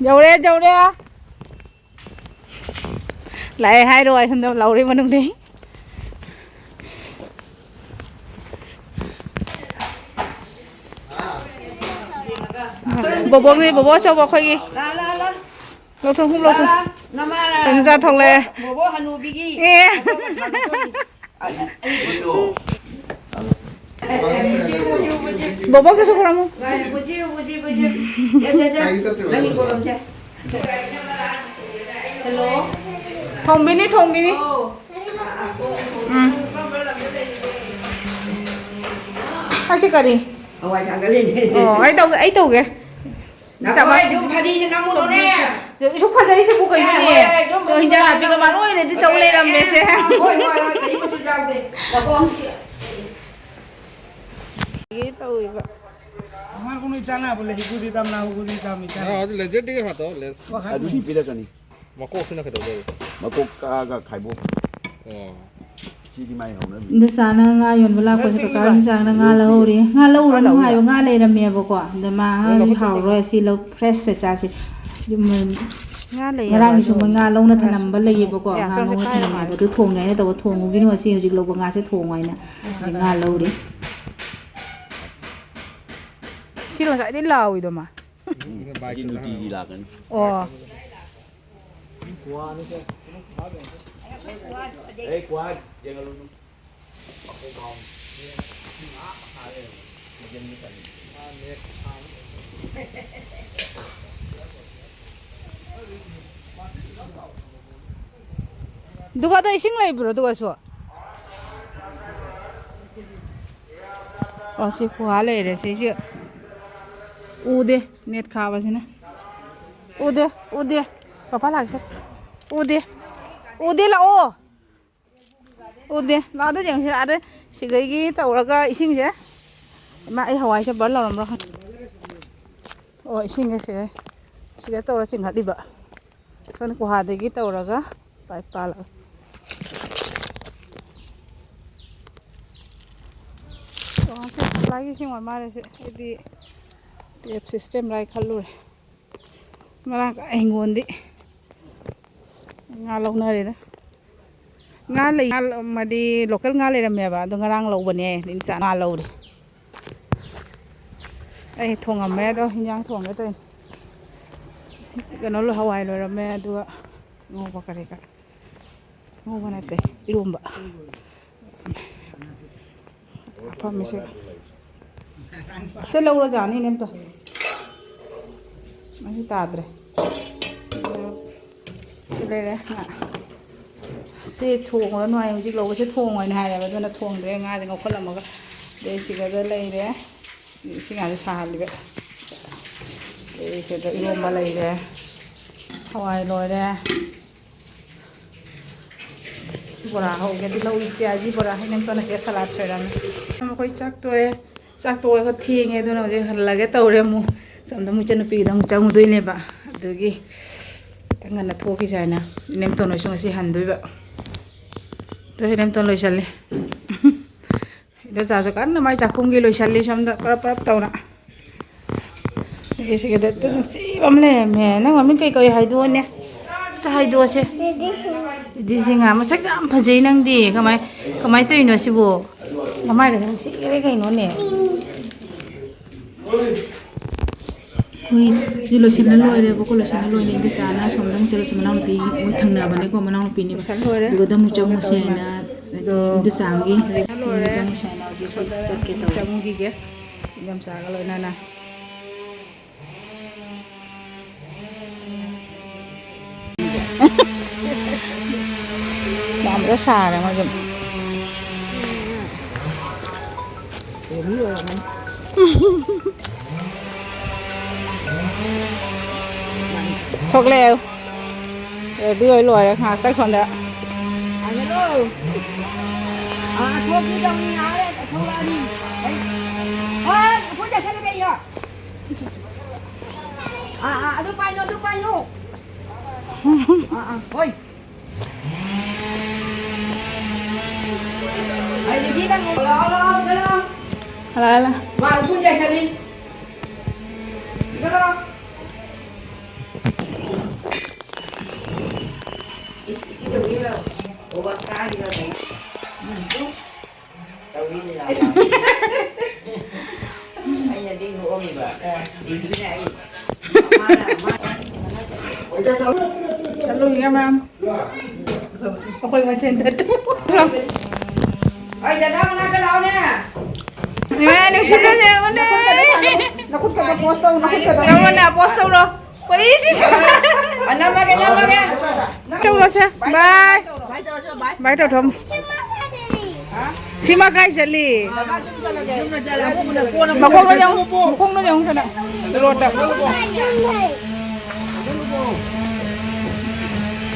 ꯌꯧꯔꯦ, ꯌꯧꯔꯦ꯫ ꯂꯥꯛꯑꯦ ꯍꯥꯏꯔꯣ, ꯑꯩ ꯁꯣꯝꯗ ꯂꯥꯎꯔꯤ ꯃꯅꯨꯡꯗꯩ꯫ ꯕꯣꯕꯣꯛꯅꯤ, ꯕꯣꯕꯣꯛ ꯑꯆꯧꯕ ꯑꯩꯈꯣꯏꯒꯤ꯫ ꯂꯧꯊꯣꯛ, ꯂꯧꯊꯣꯛ꯫ ꯅꯃꯥ ꯀꯩꯅꯣ ꯆꯥ ꯊꯣꯛꯂꯛꯑꯦ꯫ ꯕꯣꯕꯣꯛ ꯍꯅꯨꯕꯤꯒꯤ ꯑꯦ꯫ ꯕꯣꯕꯣꯛꯀꯤꯁꯨ ꯈꯨꯔꯨꯝꯃꯨ꯫ ꯕꯨꯖꯤ, ꯕꯨꯖꯤ, ꯕꯨꯖꯤ꯫ ꯌꯥ, ꯌꯥ, ꯌꯥ꯫ ꯅꯪꯒꯤ ꯈꯨꯔꯨꯝꯁꯦ꯫ ꯍꯦꯜꯂꯣ꯫ ꯊꯣꯡꯕꯤꯅꯤ, ꯊꯣꯡꯕꯤꯅꯤ꯫ ꯑꯣ꯫ ꯎꯝ꯫ ꯑꯁꯤ ꯀꯔꯤ? ꯍꯋꯥꯏ ꯊꯥꯡꯒꯠꯂꯤꯅꯦ꯫ ꯑꯣ, ꯑꯩ ꯇꯧꯒꯦ, ꯑꯩ ꯇꯧꯒꯦ꯫ ꯅꯈꯣꯏ ꯑꯗꯨꯝ ꯐꯗꯤꯁꯦ ꯅꯝꯃꯨꯅꯨꯅꯦ꯫ ꯁꯨꯛ ꯐꯖꯩꯁꯤꯕꯨ ꯀꯩꯅꯣꯅꯦ? ꯍꯣꯏ, ꯍꯣꯏ, ꯑꯗꯨꯝ ꯍꯤꯟꯖꯥꯡ ꯅꯥꯄꯤꯒ ꯃꯥ ꯂꯣꯏꯅꯗꯤ ꯇꯧ ꯂꯩꯔꯝꯃꯦꯁꯦ꯫ ꯍꯣꯏ, ꯍꯣꯏ, ꯍꯣꯏ, ꯀꯔꯤꯝꯇꯁꯨ ꯌꯥꯎꯗꯦ꯫ ꯃꯈꯣꯡ ꯇꯧꯔꯤꯕ꯫ আমার কোনো ইচ্ছা না বলে হিকুদি দাম না হুকুদি দাম ইচ্ছা না। ꯑꯗꯨ ꯂꯦꯖꯔꯗꯤꯒ ꯍꯥꯠꯇꯣ, ꯂꯦꯖ-, ꯑꯗꯨꯗꯤ ꯄꯤꯔꯛꯀꯅꯤ꯫ ꯃꯀꯣꯛꯁꯤꯅ ꯀꯩꯗꯧꯗꯣꯏꯕ? ꯃꯀꯣꯛ ꯀꯛꯑꯒ ꯈꯥꯏꯕꯣꯛ꯫ ꯑꯣ꯫ ꯁꯤꯗꯤ ꯃꯥꯏ ꯍꯧꯅꯕꯤ꯫ ꯏꯟꯗꯣꯆꯥꯅ ꯉꯥ ꯌꯣꯟꯕ ꯂꯥꯛꯄꯁꯦ ꯀꯀꯥꯒꯤ ꯆꯥꯡꯅ ꯉꯥ ꯂꯧꯍꯧꯔꯤ꯫ ꯉꯥ ꯂꯧꯔꯨꯅꯨ ꯍꯥꯏꯕ ꯉꯥ ꯂꯩꯔꯝꯃꯦꯕꯀꯣ꯫ ꯑꯗ ꯃꯥ ꯉꯥ ꯍꯥꯎꯔꯣꯏ ꯑꯁꯤ ꯂꯧ ꯐ꯭ꯔꯦꯁꯁꯦ ꯆꯥꯁꯤ꯫ ꯉꯥ ꯂꯩꯌꯦꯕ ꯉꯔꯥꯡꯒꯤ ꯑꯗꯣ ꯁꯨꯝꯕ ꯉꯥ ꯂꯧꯅ ꯊꯅꯝꯕ ꯂꯩꯌꯦꯕꯀꯣ꯫ ꯌꯥ, ꯉꯥ ꯀꯩꯅꯣꯁꯦ ꯉꯧꯅ ꯀꯥꯏꯔ ꯊꯅꯝꯃꯦꯕ꯫ ꯃꯥꯜꯂꯦ꯫ ꯑꯗꯨ ꯊꯣꯡꯒꯦ ꯍꯥꯏꯅ ꯇꯧꯕ ꯊꯣꯡꯉꯨꯒꯤꯅꯨ ꯑꯁꯤ ꯍꯧꯖꯤꯛ ꯂꯧꯕ ꯉꯥꯁꯦ ꯊꯣꯡꯉꯣ ꯍꯥꯏꯅ꯫ ꯍꯧꯖꯤꯛ ꯉꯥ ꯂꯧꯔꯤ꯫ ꯁꯤꯔꯣ ꯉꯁꯥꯏꯗꯩ ꯂꯥꯎꯏꯗꯣ ꯃꯥ꯫ ꯎꯝ, ꯁꯤ ꯅꯨꯡꯇꯤꯒꯤ ꯂꯥꯛꯀꯅꯤ꯫ ꯑꯣ꯫ ꯑꯩ ꯀ꯭ꯋꯥ ꯌꯦꯡꯍꯜꯂꯨꯅꯨ꯫ ꯑꯗꯨꯒ ꯑꯗ ꯏꯁꯤꯡ ꯂꯩꯕ꯭ꯔꯣ? ꯑꯗꯨꯒꯁꯨ, ꯑꯣ, ꯁꯤ ꯈꯨꯍꯥ ꯂꯩꯔꯦ ꯁꯤꯁꯦ꯫ ꯎꯗꯦ, ꯅꯦꯠ ꯈꯥꯕꯁꯤꯅ꯫ ꯎꯗꯦ, ꯎꯗꯦ꯫ ꯄꯄꯥ ꯂꯥꯛꯁꯦ꯫ ꯎꯗꯦ, ꯎꯗꯦ, ꯂꯥꯛꯑꯣ꯫ ꯎꯗꯦ꯫ ꯂꯥꯛꯑꯣꯗ ꯌꯦꯡꯁꯤ꯫ ꯑꯥꯗ ꯁꯤꯒꯩꯒꯤ ꯇꯧꯔꯒ ꯏꯁꯤꯡꯁꯦ꯫ ꯏꯃꯥ, ꯑꯩ ꯍꯋꯥꯏꯁꯦ ꯕꯔ ꯂꯧꯔꯝꯕ꯭ꯔꯣ ꯈꯪꯗꯦ꯫ ꯑꯣ, ꯏꯁꯤꯡꯁꯦ ꯁꯤꯒꯩ, ꯁꯤꯒ ꯇꯧꯔ ꯆꯤꯡꯈꯠꯂꯤꯕ꯫ ꯑꯩꯈꯣꯏꯅ ꯀꯨꯍꯥꯗꯒꯤ ꯇꯧꯔꯒ ꯄꯥꯏꯞ ꯄꯥꯜꯂꯒ꯫ ꯇꯣꯉꯥꯟ ꯁꯄ꯭ꯂꯥꯏꯒꯤ ꯏꯁꯤꯡ ꯑꯣꯏ ꯃꯥꯜꯂꯦ ꯁꯤ꯫ ꯑꯩꯗꯤ ꯇꯦꯞ ꯁꯤꯁꯇꯦꯝ ꯂꯥꯏ ꯈꯜꯂꯨꯔꯦ꯫ ꯃꯔꯥꯡ ꯀꯥꯏ ꯍꯤꯡꯒꯣꯜꯗꯤ꯫ ꯉꯥ ꯂꯧꯅꯔꯦꯗ꯫ ꯉꯥ ꯂꯩ, ꯉꯥ ꯂ-, ꯃꯗꯤ ꯂꯣꯀꯦꯜ ꯉꯥ ꯂꯩꯔꯝꯃꯦꯕ, ꯑꯗꯣ ꯉꯔꯥꯡ ꯂꯧꯕꯅꯦ꯫ ꯏꯟꯆꯥ ꯉꯥ ꯂꯧꯔꯦ꯫ ꯑꯩ ꯊꯣꯡꯉꯝꯃꯦ, ꯑꯗꯣ ꯍꯤꯟꯖꯥꯡ ꯊꯣꯡꯒꯦ ꯇꯧꯔꯤꯅꯦ꯫ ꯀꯩꯅꯣ ꯂꯣ-, ꯍꯋꯥꯏ ꯂꯣꯏꯔꯝꯃꯦ, ꯑꯗꯨꯒ ꯉꯧꯕ ꯀꯔꯤ ꯀꯔꯥ꯫ ꯉꯧꯕ ꯅꯠꯇꯦ, ꯏꯔꯣꯝꯕ꯫ ꯑꯐꯝꯕꯁꯦ꯫ ꯁꯤ ꯂꯧꯔꯖꯥꯅꯤꯅꯦ ꯑꯝꯇ꯫ ꯃꯍꯤ ꯇꯥꯗ꯭ꯔꯦ꯫ ꯁꯤ ꯂꯩꯔꯦ ꯉꯥ꯫ ꯁꯤ ꯊꯣꯡꯉꯨꯔꯅꯨ ꯍꯥꯏ, ꯍꯧꯖꯤꯛ ꯂꯧꯕꯁꯦ ꯊꯣꯡꯉꯣꯏꯅ ꯍꯥꯏꯌꯦꯕ, ꯑꯗꯨꯅ ꯊꯣꯡꯗ꯭ꯔꯦ꯫ ꯉꯥꯁꯦ ꯉꯧꯈꯠꯂꯝꯃꯒ꯫ ꯑꯗꯩ ꯁꯤꯒꯗ ꯂꯩꯔꯦ꯫ ꯏꯁꯤꯡ ꯍꯥꯟꯅ ꯁꯥꯍꯜꯂꯤꯕ꯫ ꯑꯗꯩ ꯁꯤꯗ ꯏꯔꯣꯝꯕ ꯂꯩꯔꯦ꯫ ꯍꯋꯥꯏ ꯂꯣꯏꯔꯦ꯫ ꯕꯣꯔꯥ ꯍꯧꯒꯦ꯫ ꯑꯗꯨ ꯂꯧ ꯄꯤꯌꯥꯖꯤ ꯕꯣꯔꯥ ꯍꯩꯅꯝ ꯇꯣꯟꯅ ꯁꯦ ꯁꯂꯥꯠ ꯁꯣꯏꯔꯝꯃꯦ꯫ ꯑꯩꯈꯣꯏ ꯆꯥꯛ ꯇꯣꯛꯑꯦ꯫ ꯆꯥꯛ ꯇꯣꯛꯑꯒ ꯊꯦꯡꯉꯦ, ꯑꯗꯨꯅ ꯍꯧꯖꯤꯛ ꯍꯜꯂꯒꯦ ꯇꯧꯔꯦ꯫ ꯑꯃꯨꯛ ꯁꯣꯝꯗ ꯑꯃꯨꯛ ꯏꯆꯟꯅꯨꯄꯤꯒꯤꯗ ꯑꯃꯨꯛ ꯆꯪꯉꯨꯗꯣꯏꯅꯦꯕ꯫ ꯑꯗꯨꯒꯤ ꯈꯤꯇꯪ ꯉꯟꯅ ꯊꯣꯛꯈꯤꯁꯦ ꯍꯥꯏꯅ ꯏꯅꯦꯝꯇꯣꯟ ꯍꯣꯏꯁꯨ ꯉꯁꯤ ꯍꯟꯗꯣꯏꯕ꯫ ꯑꯗꯣ ꯏꯅꯦꯝꯇꯣꯟ ꯂꯣꯏꯁꯜꯂꯦ꯫ ꯏꯗꯣꯝꯆꯥꯁꯨ ꯀꯟꯅ ꯃꯥꯏ ꯆꯥꯛꯈꯨꯝꯒꯤ ꯂꯣꯏꯁꯜꯂꯤ ꯁꯣꯝꯗ ꯄꯔꯞ ꯄꯔꯞ ꯇꯧꯅ꯫ ꯑꯩꯒꯤ ꯁꯤꯒꯗ ꯅꯨꯡꯁꯤꯕ ꯑꯃ ꯂꯩꯔꯝꯃꯦ꯫ ꯅꯪ ꯃꯃꯤꯡ ꯀꯩ ꯀꯧꯏ ꯍꯥꯏꯗꯣꯛꯑꯣꯅꯦ꯫ ꯑꯝꯇ ꯍꯥꯏꯗꯣꯛꯑꯁꯦ꯫ ꯗꯤꯗꯤ ꯁꯤꯡꯍꯥ꯫ ꯃꯁꯛ ꯌꯥꯝ ꯐꯖꯩ ꯅꯪꯗꯤ꯫ ꯀꯃꯥꯏ, ꯀꯃꯥꯏ ꯇꯧꯔꯤꯅꯣ ꯁꯤꯕꯨ? ꯃꯃꯥꯏꯒꯁꯦ ꯅꯨꯡꯁꯤꯈ꯭ꯔꯦ ꯀꯩꯅꯣꯅꯦ꯫ ꯑꯩꯈꯣꯏ ꯁꯤ ꯂꯣꯏꯁꯤꯟꯕ ꯂꯣꯏꯔꯦꯕꯀꯣ꯫ ꯂꯣꯏꯁꯤꯟꯕ ꯂꯣꯏꯔꯦ꯫ ꯏꯗꯣꯝꯆꯥꯅ ꯑꯁꯣꯝꯗ ꯑꯃꯨꯛ ꯆꯠꯂꯁꯤ꯫ ꯃꯅꯥꯎꯅꯨꯄꯤꯒꯤ ꯃꯣꯏ ꯊꯪꯅꯕꯅꯦꯀꯣ, ꯃꯅꯥꯎꯅꯨꯄꯤꯅꯦꯕ꯫ ꯂꯣꯏꯁꯟ ꯂꯣꯏꯔꯦ꯫ ꯑꯗꯨꯗ ꯑꯃꯨꯛ ꯆꯪꯉꯨꯁꯦꯅ ꯏꯗꯣꯝꯆꯥꯒꯤ꯫ ꯂꯣꯏꯔꯦ꯫ ꯆꯪꯉꯨꯁꯦ ꯍꯥꯏꯅ ꯍꯧꯖꯤꯛ ꯑꯩꯈꯣꯏ ꯆꯠꯀꯦ ꯇꯧꯔꯤ꯫ ꯆꯪꯉꯨꯈꯤꯒꯦ, ꯏꯟꯗꯣꯝꯆꯥꯒ ꯂꯣꯏꯅꯅ꯫ ꯌꯥꯝꯅ ꯁꯥꯔꯦ ꯃꯣꯏꯒꯤ꯫ ꯊꯣꯛꯂꯛꯑꯦ꯫ ꯔꯦꯗꯤ ꯑꯣꯏ ꯂꯣꯏꯔꯦ ꯉꯥꯏꯍꯥꯛꯇꯪ ꯁꯣꯝꯗ꯫ ꯍꯜꯂꯣ꯫ ꯑꯥ, ꯊꯣꯛꯈꯤꯗꯧꯅꯤ, ꯉꯥꯏꯍꯥꯛ ꯂꯩꯔ ꯊꯣꯛꯂꯛꯑꯅꯤ꯫ ꯍꯩ꯫ ꯍꯣꯏ, ꯎꯐꯨꯟ ꯆꯥꯏꯁꯜꯂꯒ ꯏꯌꯣ꯫ ꯑꯥ, ꯑꯥ, ꯑꯗꯨ ꯄꯥꯏꯅꯣ, ꯑꯗꯨ ꯄꯥꯏꯅꯣ꯫ ꯑꯥ, ꯑꯥ, ꯍꯣꯏ꯫ ꯑꯩꯗꯤ ꯅꯪ ꯂꯥꯛꯑꯣ, ꯂꯥꯛꯑꯣ, ꯂꯥꯛꯑꯣ꯫ Hello, hello. ꯃꯥ ꯎꯐꯨꯟ ꯆꯥꯏꯁꯜꯂꯤ꯫ ꯏꯕꯦꯝꯃ꯫ ꯏꯁ, ꯏꯁꯤꯡ ꯇꯧꯕꯤꯔꯣ꯫ ꯑꯣ, ꯋꯥ ꯀꯥꯏꯔꯤꯔꯣ? ꯎꯝ꯫ ꯇꯧꯔꯤꯅꯤ ꯂꯥꯎ꯫ ꯑꯩꯅꯗꯤ ꯅꯣꯛꯑꯝꯃꯤꯕ꯫ ꯗꯤꯗꯤꯅ ꯑꯩ꯫ ꯃꯥꯅ, ꯃꯥ-, ꯆꯠꯂꯨꯏꯌꯦ, ꯃꯌꯥꯝ꯫ ꯑꯩꯈꯣꯏ ꯃꯁꯦꯟ ꯆꯠꯇꯨ꯫ ꯑꯩ ꯗꯗꯥ ꯃꯅꯥꯛꯇ ꯂꯥꯛꯑꯣꯅꯦ꯫ ꯏꯃꯥ, ꯅꯨꯡꯁꯤꯠꯅ ꯌꯦꯡꯉꯨꯅꯦ꯫ ꯅꯈꯨꯠꯀꯗꯣ ꯁꯥꯟꯅꯧ꯫ ꯅꯈꯨꯠꯀꯗꯣ ꯄꯣꯁ ꯇꯧ, ꯅꯈꯨꯠꯀꯗꯣ꯫ ꯅꯪꯉꯣꯟꯗ ꯄꯣꯁ ꯇꯧꯔꯣ꯫ ꯄꯣꯁ꯫ ꯑ, ꯅꯝꯃꯒꯦ, ꯅꯝꯃꯒꯦ꯫ ꯇꯧꯔꯁꯦ꯫ ꯕꯥꯏ꯫ ꯕꯥꯏ ꯇꯧꯊꯣꯛꯑꯝꯃꯣ꯫ ꯁꯤꯃ ꯀꯥꯏ ꯆꯠꯂꯤ? ꯃꯈꯣꯡꯅ ꯌꯦꯡꯉꯨ, ꯃꯈꯣꯡꯅ ꯌꯦꯡꯉꯨ ꯀꯩꯅꯣ꯫ ꯔꯣꯠꯇ꯫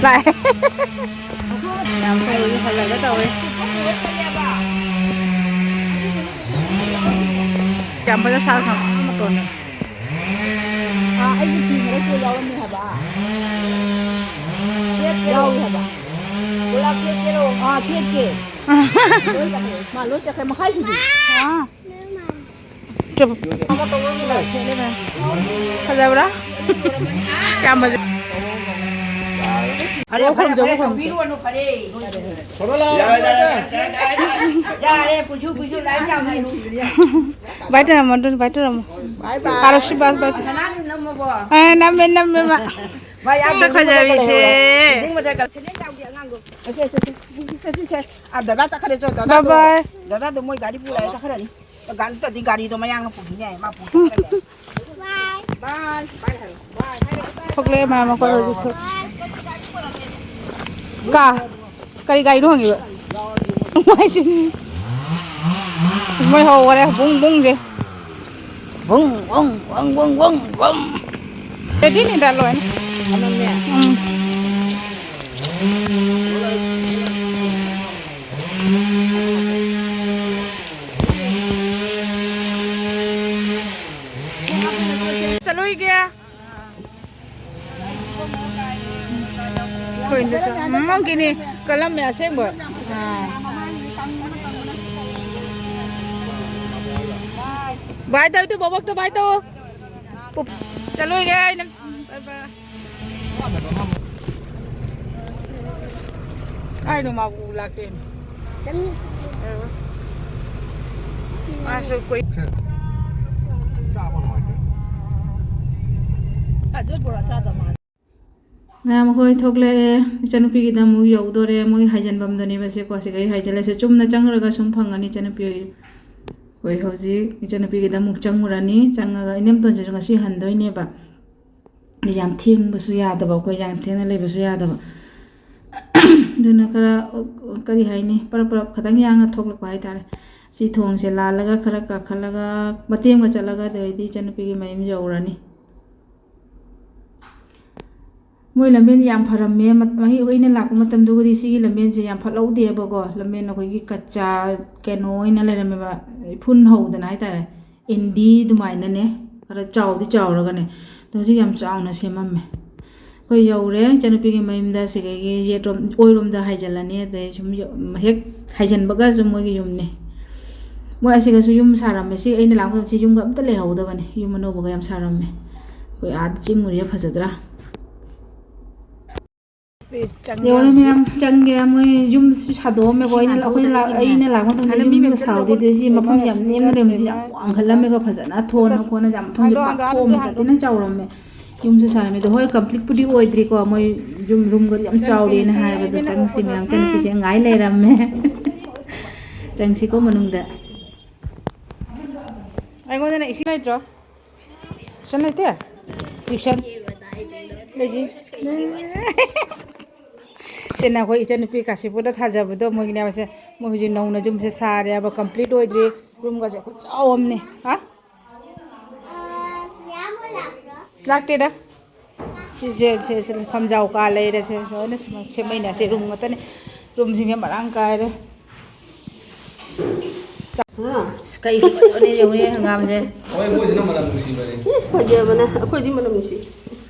ꯂꯥꯛꯑꯦ꯫ ꯌꯥꯝ ꯐꯩ, ꯍꯜꯂꯒ ꯇꯧꯋꯦ꯫ ꯌꯥꯝ ꯐꯖ ꯁꯥꯈ꯭ꯔꯕ ꯃꯇꯣꯟꯗꯣ꯫ ꯑꯥ, ꯑꯩꯒꯤ ꯐꯤ ꯈꯔ ꯆꯦ ꯌꯥꯎꯔꯝꯃꯦ ꯍꯥꯏꯕ꯫ ꯁꯦꯠꯀꯦꯔꯣ? ꯌꯥꯎꯔꯤ ꯍꯥꯏꯕ꯫ ꯒꯨꯂꯥꯞ ꯁꯦꯠꯀꯦꯔꯣ? ꯑꯥ, ꯁꯦꯠꯀꯦ꯫ ꯂꯣꯏ ꯆꯠꯈ꯭ꯔꯦ꯫ ꯃꯥ ꯂꯣꯏ ꯆꯠꯈ꯭ꯔꯦ꯫ ꯃꯈꯥꯏꯁꯤꯗꯤ꯫ ꯑꯥ꯫ ꯆꯨꯞ꯫ ꯐꯖꯕ꯭ꯔꯥ? ꯌꯥꯝ ꯐꯖꯩ꯫ ꯐꯔꯦ, ꯐꯔꯦ, ꯐꯔꯦ, ꯁꯧꯕꯤꯔꯨꯔꯅꯨ, ꯐꯔꯦ꯫ ꯌꯥꯔꯦ, ꯀꯨꯁꯨ, ꯀꯨꯁꯨ, ꯂꯥꯏ ꯌꯥꯝ ꯍꯩ꯫ ꯕꯥꯏ ꯇꯧꯔꯝꯃꯣ, ꯑꯗꯨ ꯕꯥꯏ ꯇꯧꯔꯝꯃꯣ꯫ ꯕꯥꯏ ꯕꯥꯏ꯫ ꯐꯔꯦ, ꯁꯤ ꯕꯥꯏ, ꯕꯥꯏ꯫ ꯁꯅꯥꯗꯨ ꯅꯝꯃꯕꯣ? ꯑ, ꯅꯝꯃꯦ, ꯅꯝꯃꯦ, ꯃꯥ꯫ ꯃꯥ ꯌꯥꯝ ꯁꯛ ꯐꯖꯕꯤꯁꯦ꯫ ꯁꯤꯗꯤꯡ ꯃꯊꯛꯇ ꯁꯦꯂꯦꯟ ꯌꯥꯎꯗꯦ ꯑꯉꯥꯡꯗꯣ꯫ ꯑꯁꯦ, ꯑꯁꯦ, ꯑꯁꯦ꯫ ꯆꯠꯁꯤꯁꯦ꯫ ꯑꯥ, ꯗꯗꯥ ꯆꯠꯈ꯭ꯔꯦ, ꯆꯣ, ꯗꯗꯥꯗꯣ꯫ ꯕꯥꯏ ꯕꯥꯏ꯫ ꯗꯗꯥꯗꯣ ꯃꯣꯏ ꯒꯥꯔꯤ ꯄꯨꯔꯒ ꯆꯠꯈ꯭ꯔꯅꯤ꯫ ꯒꯥꯔꯤ ꯅꯠꯇ꯭ꯔꯗꯤ ꯒꯥꯔꯤꯗꯣ ꯃꯌꯥꯡꯅ ꯄꯨꯈꯤꯅꯤ ꯍꯥꯏ, ꯃꯥ ꯄꯨ ꯆꯠꯈ꯭ꯔꯦ꯫ ꯕꯥꯏ꯫ ꯕꯥꯏ ꯍꯥꯏꯌꯣ, ꯕꯥꯏ ꯍꯥꯏꯌꯣ꯫ ꯊꯣꯛꯂꯛꯑꯦ ꯃꯥ, ꯃꯈꯣꯏ ꯍꯧꯖꯤꯛ ꯊꯣꯛ-, ꯀꯥ, ꯀꯔꯤ ꯒꯥꯔꯤꯅꯣ ꯍꯪꯉꯤꯕ? ꯅꯣꯡꯃꯥꯏꯖꯤꯡ꯫ ꯃꯣꯏ ꯍꯧꯈꯔꯦ, ꯕꯨꯡ ꯕꯨꯡꯁꯦ꯫ ꯕꯨꯡ, ꯕꯨꯡ, ꯕꯨꯡ, ꯕꯨꯡ, ꯕꯨꯡ, ꯕꯨꯡ꯫ ꯔꯦꯗꯤꯅꯤꯗ ꯂꯣꯏꯅ꯫ ꯎꯝ꯫ ꯆꯠꯂꯨꯏꯒꯦ꯫ ꯑꯩꯈꯣꯏꯅ ꯆꯠ-, ꯎꯝ, ꯅꯪꯒꯤꯅꯤ ꯀꯜꯂꯝꯃꯦ ꯑꯁꯦꯡꯕ꯫ ꯑꯥ꯫ ꯕꯥꯏ ꯇꯧ, ꯏꯇꯨ ꯕꯣꯕꯣꯛꯇꯣ ꯕꯥꯏ ꯇꯧ꯫ ꯄꯨꯞ-, ꯆꯠꯂꯣꯏꯒꯦ ꯑꯩꯅ꯫ ꯕꯥꯏ ꯕꯥꯏ꯫ ꯀꯥꯏꯅꯣ ꯃꯥꯕꯨ ꯂꯥꯛꯇꯣꯏꯅꯣ? ꯆꯪ-, ꯑ꯫ ꯃꯥꯁꯨ ꯀꯨꯏ-, ꯆꯥꯕ ꯅꯨꯡꯉꯥꯏꯇꯦ꯫ ꯑꯗꯨ ꯕꯣꯔꯥ ꯆꯥꯗ ꯃꯥꯜꯂꯦ꯫ ꯃꯌꯥꯝ ꯑꯩꯈꯣꯏ ꯊꯣꯛꯂꯛꯑꯦ꯫ ꯏꯆꯟꯅꯨꯄꯤꯒꯤꯗ ꯑꯃꯨꯛ ꯌꯧꯗꯣꯔꯦ꯫ ꯃꯣꯏꯒꯤ ꯍꯥꯏꯖꯟꯐꯝꯗꯨꯅꯦꯕ ꯁꯦꯀꯣ꯫ ꯁꯤꯒ ꯑꯩ ꯍꯥꯏꯖꯜꯂꯁꯦ꯫ ꯆꯨꯝꯅ ꯆꯪꯈ꯭ꯔꯒ ꯁꯨꯝ ꯐꯪꯉꯅꯤ ꯏꯆꯟꯅꯨꯄꯤ ꯍꯣꯏ꯫ ꯑꯩꯈꯣꯏ ꯍꯧꯖꯤꯛ ꯏꯆꯟꯅꯨꯄꯤꯒꯤꯗ ꯑꯃꯨꯛ ꯆꯪꯉꯨꯔꯅꯤ꯫ ꯆꯪꯉꯒ ꯏꯅꯦꯝꯇꯣꯟꯁꯤꯁꯨ ꯉꯁꯤ ꯍꯟꯗꯣꯏꯅꯦꯕ꯫ ꯌꯥꯝ ꯊꯦꯡꯕꯁꯨ ꯌꯥꯗꯕ, ꯑꯩꯈꯣꯏ ꯌꯥꯝ ꯊꯦꯡꯅ ꯂꯩꯕꯁꯨ ꯌꯥꯗꯕ꯫ ꯑꯗꯨꯅ ꯈꯔ ꯀꯔꯤ ꯍꯥꯏꯅꯤ, ꯄꯔꯞ ꯄꯔꯞ ꯈꯇꯪ ꯌꯥꯡꯅ ꯊꯣꯛꯂꯛꯄ ꯍꯥꯏꯇꯥꯔꯦ꯫ ꯁꯤ ꯊꯣꯡꯁꯦ ꯂꯥꯜꯂꯒ ꯈꯔ ꯀꯥꯈꯠꯂꯒ ꯃꯇꯦꯛ ꯑꯃ ꯆꯠꯂꯒ ꯑꯗꯨꯗꯩꯗꯤ ꯏꯆꯟꯅꯨꯄꯤꯒꯤ ꯃꯌꯨꯝ ꯌꯧꯔꯅꯤ꯫ ꯃꯣꯏ ꯂꯝꯕꯦꯟꯁꯦ ꯌꯥꯝ ꯐꯔꯝꯃꯦ꯫ ꯃ-, ꯑꯩ-, ꯑꯩꯅ ꯂꯥꯛꯄ ꯃꯇꯝꯗꯨꯒꯗꯤ ꯁꯤꯒꯤ ꯂꯝꯕꯦꯟꯁꯦ ꯌꯥꯝ ꯐꯠꯍꯧꯗꯦꯕꯀꯣ꯫ ꯂꯝꯕꯦꯟ ꯑꯩꯈꯣꯏꯒꯤ ꯀꯆꯥ ꯀꯩꯅꯣ ꯑꯣꯏꯅ ꯂꯩꯔꯝꯃꯦꯕ, ꯏꯐꯨꯟ ꯍꯧꯗꯅ ꯍꯥꯏꯇꯥꯔꯦ꯫ ꯑꯦꯟꯗꯤ ꯑꯗꯨꯃꯥꯏꯅꯅꯦ, ꯈꯔ ꯆꯥꯎꯗꯤ ꯆꯥꯎꯔꯒꯅꯦ꯫ ꯑꯗꯣ ꯍꯧꯖꯤꯛ ꯌꯥꯝ ꯆꯥꯎꯅ ꯁꯦꯝꯃꯝꯃꯦ꯫ ꯑꯩꯈꯣꯏ ꯌꯧꯔꯦ ꯏꯆꯟꯅꯨꯄꯤꯒꯤ ꯃꯌꯨꯝꯗ꯫ ꯁꯤꯗꯒꯤ ꯌꯦꯠꯔꯣꯝ, ꯑꯣꯏꯔꯣꯝꯗ ꯍꯥꯏꯖꯜꯂꯅꯤ꯫ ꯑꯗꯩ ꯁꯨꯝ ꯌꯧ-, ꯍꯦꯛ ꯍꯥꯏꯖꯟꯕꯒ ꯁꯨꯝ ꯃꯣꯏꯒꯤ ꯌꯨꯝꯅꯦ꯫ ꯃꯣꯏ ꯑꯁꯤꯒꯁꯨ ꯌꯨꯝ ꯁꯥꯔꯝꯃꯦ꯫ ꯁꯤ ꯑꯩꯅ ꯂꯥꯛꯄ ꯃꯇꯝꯗ ꯁꯤ ꯌꯨꯝꯒ ꯑꯝꯇ ꯂꯩꯍꯧꯗꯕꯅꯦ꯫ ꯌꯨꯝ ꯑꯅꯧꯕꯒ ꯌꯥꯝ ꯁꯥꯔꯝꯃꯦ꯫ ꯑꯩꯈꯣꯏ ꯑꯥꯗ ꯆꯤꯡꯉꯨꯔꯦ, ꯐꯖꯗ꯭ꯔꯥ? ꯌꯧꯔꯦ ꯃꯌꯥꯝ, ꯆꯪꯒꯦ꯫ ꯃꯣꯏ ꯌꯨꯝꯁꯨ ꯁꯥꯗꯣꯛꯑꯝꯃꯦꯀꯣ꯫ ꯑꯩꯅ, ꯑꯩꯈꯣꯏꯅ ꯂꯥꯛ-, ꯑꯩꯅ ꯂꯥꯛꯄ ꯃꯇꯝꯗ ꯌꯨꯝꯒ ꯁꯥꯍꯧꯗꯦ꯫ ꯑꯗꯨ ꯁꯤ ꯃꯐꯝ ꯌꯥꯝ ꯅꯦꯝꯅ ꯂꯩꯔꯝꯃꯦ꯫ ꯁꯤ ꯌꯥꯝ ꯋꯥꯡꯈꯠꯂꯝꯃꯦꯀꯣ꯫ ꯐꯖꯅ ꯊꯣꯟꯅ ꯈꯣꯠꯅ ꯌꯥꯝ ꯃꯐꯝꯁꯦ ꯄꯥꯛꯊꯣꯛꯑꯝꯃꯦ꯫ ꯆꯥꯇꯤꯅ ꯆꯥꯎꯔꯝꯃꯦ꯫ ꯌꯨꯝꯁꯨ ꯁꯥꯔꯝꯃꯦ ꯑꯗꯣ, ꯍꯣꯏ, ꯀꯝꯄ꯭ꯂꯤꯠꯄꯨꯗꯤ ꯑꯣꯏꯗ꯭ꯔꯤꯀꯣ, ꯃꯣꯏ ꯌꯨꯝ ꯔꯨꯝꯒꯗꯤ ꯌꯥꯝ ꯆꯥꯎꯔꯦꯅ ꯍꯥꯏꯕꯗꯣ꯫ ꯆꯪꯁꯤ ꯃꯌꯥꯝ, ꯏꯆꯟꯅꯨꯄꯤꯁꯦ ꯉꯥꯏ ꯂꯩꯔꯝꯃꯦ꯫ ꯆꯪꯁꯤꯀꯣ ꯃꯅꯨꯡꯗ꯫ ꯑꯩꯉꯣꯟꯗꯅ ꯏꯁꯤꯡ ꯂꯩꯇ꯭ꯔꯣ? ꯇ꯭ꯌꯨꯁꯟ ꯂꯩꯇꯦ? ꯇ꯭ꯌꯨꯁꯟ ꯂꯩꯁꯤ꯫ ꯁꯤꯅ ꯑꯩꯈꯣꯏ ꯏꯆꯟꯅꯨꯄꯤ ꯀꯥꯁꯤꯄꯨꯔꯗ ꯊꯥꯖꯕꯗꯣ, ꯃꯣꯏꯒꯤꯅꯦꯕꯁꯦ꯫ ꯃꯣꯏ ꯍꯧꯖꯤꯛ ꯅꯧꯅ ꯌꯨꯝꯁꯦ ꯁꯥꯔꯦꯕ, ꯀꯝꯄ꯭ꯂꯤꯠ ꯑꯣꯏꯗ꯭ꯔꯤ꯫ ꯔꯨꯝꯒꯁꯦ ꯈꯨꯆꯥꯎ ꯑꯃꯅꯤ꯫ ꯍꯥ? ꯂꯥꯛꯇꯦꯗ꯫ ꯁꯤꯁꯦ, ꯁꯦ, ꯁꯦ, ꯐꯝꯖꯥꯎ ꯀꯥ ꯂꯩꯔꯦ꯫ ꯁꯦ, ꯂꯣꯏꯅ ꯁꯦꯝ-, ꯁꯦꯝꯃꯩꯅꯦ꯫ ꯁꯤ ꯔꯨꯝ ꯉꯥꯛꯇꯅꯦ꯫ ꯔꯨꯝꯁꯤꯡꯁꯦ ꯃꯔꯥꯡ ꯀꯥꯏꯔꯦ꯫ ꯍꯥ? ꯑꯁ, ꯀꯩ ꯐꯖꯕꯅꯦ ꯌꯦꯡꯉꯨꯅꯦ ꯍꯪꯒꯥꯝꯁꯦ꯫ ꯍꯣꯏ, ꯃꯣꯏꯁꯤꯅ ꯃꯅꯝ ꯅꯨꯡꯁꯤꯕꯅꯦ꯫ ꯏꯁ, ꯐꯖꯕꯅꯦ꯫ ꯑꯩꯈꯣꯏꯗꯤ ꯃꯅꯝ ꯅꯨꯡꯁꯤ꯫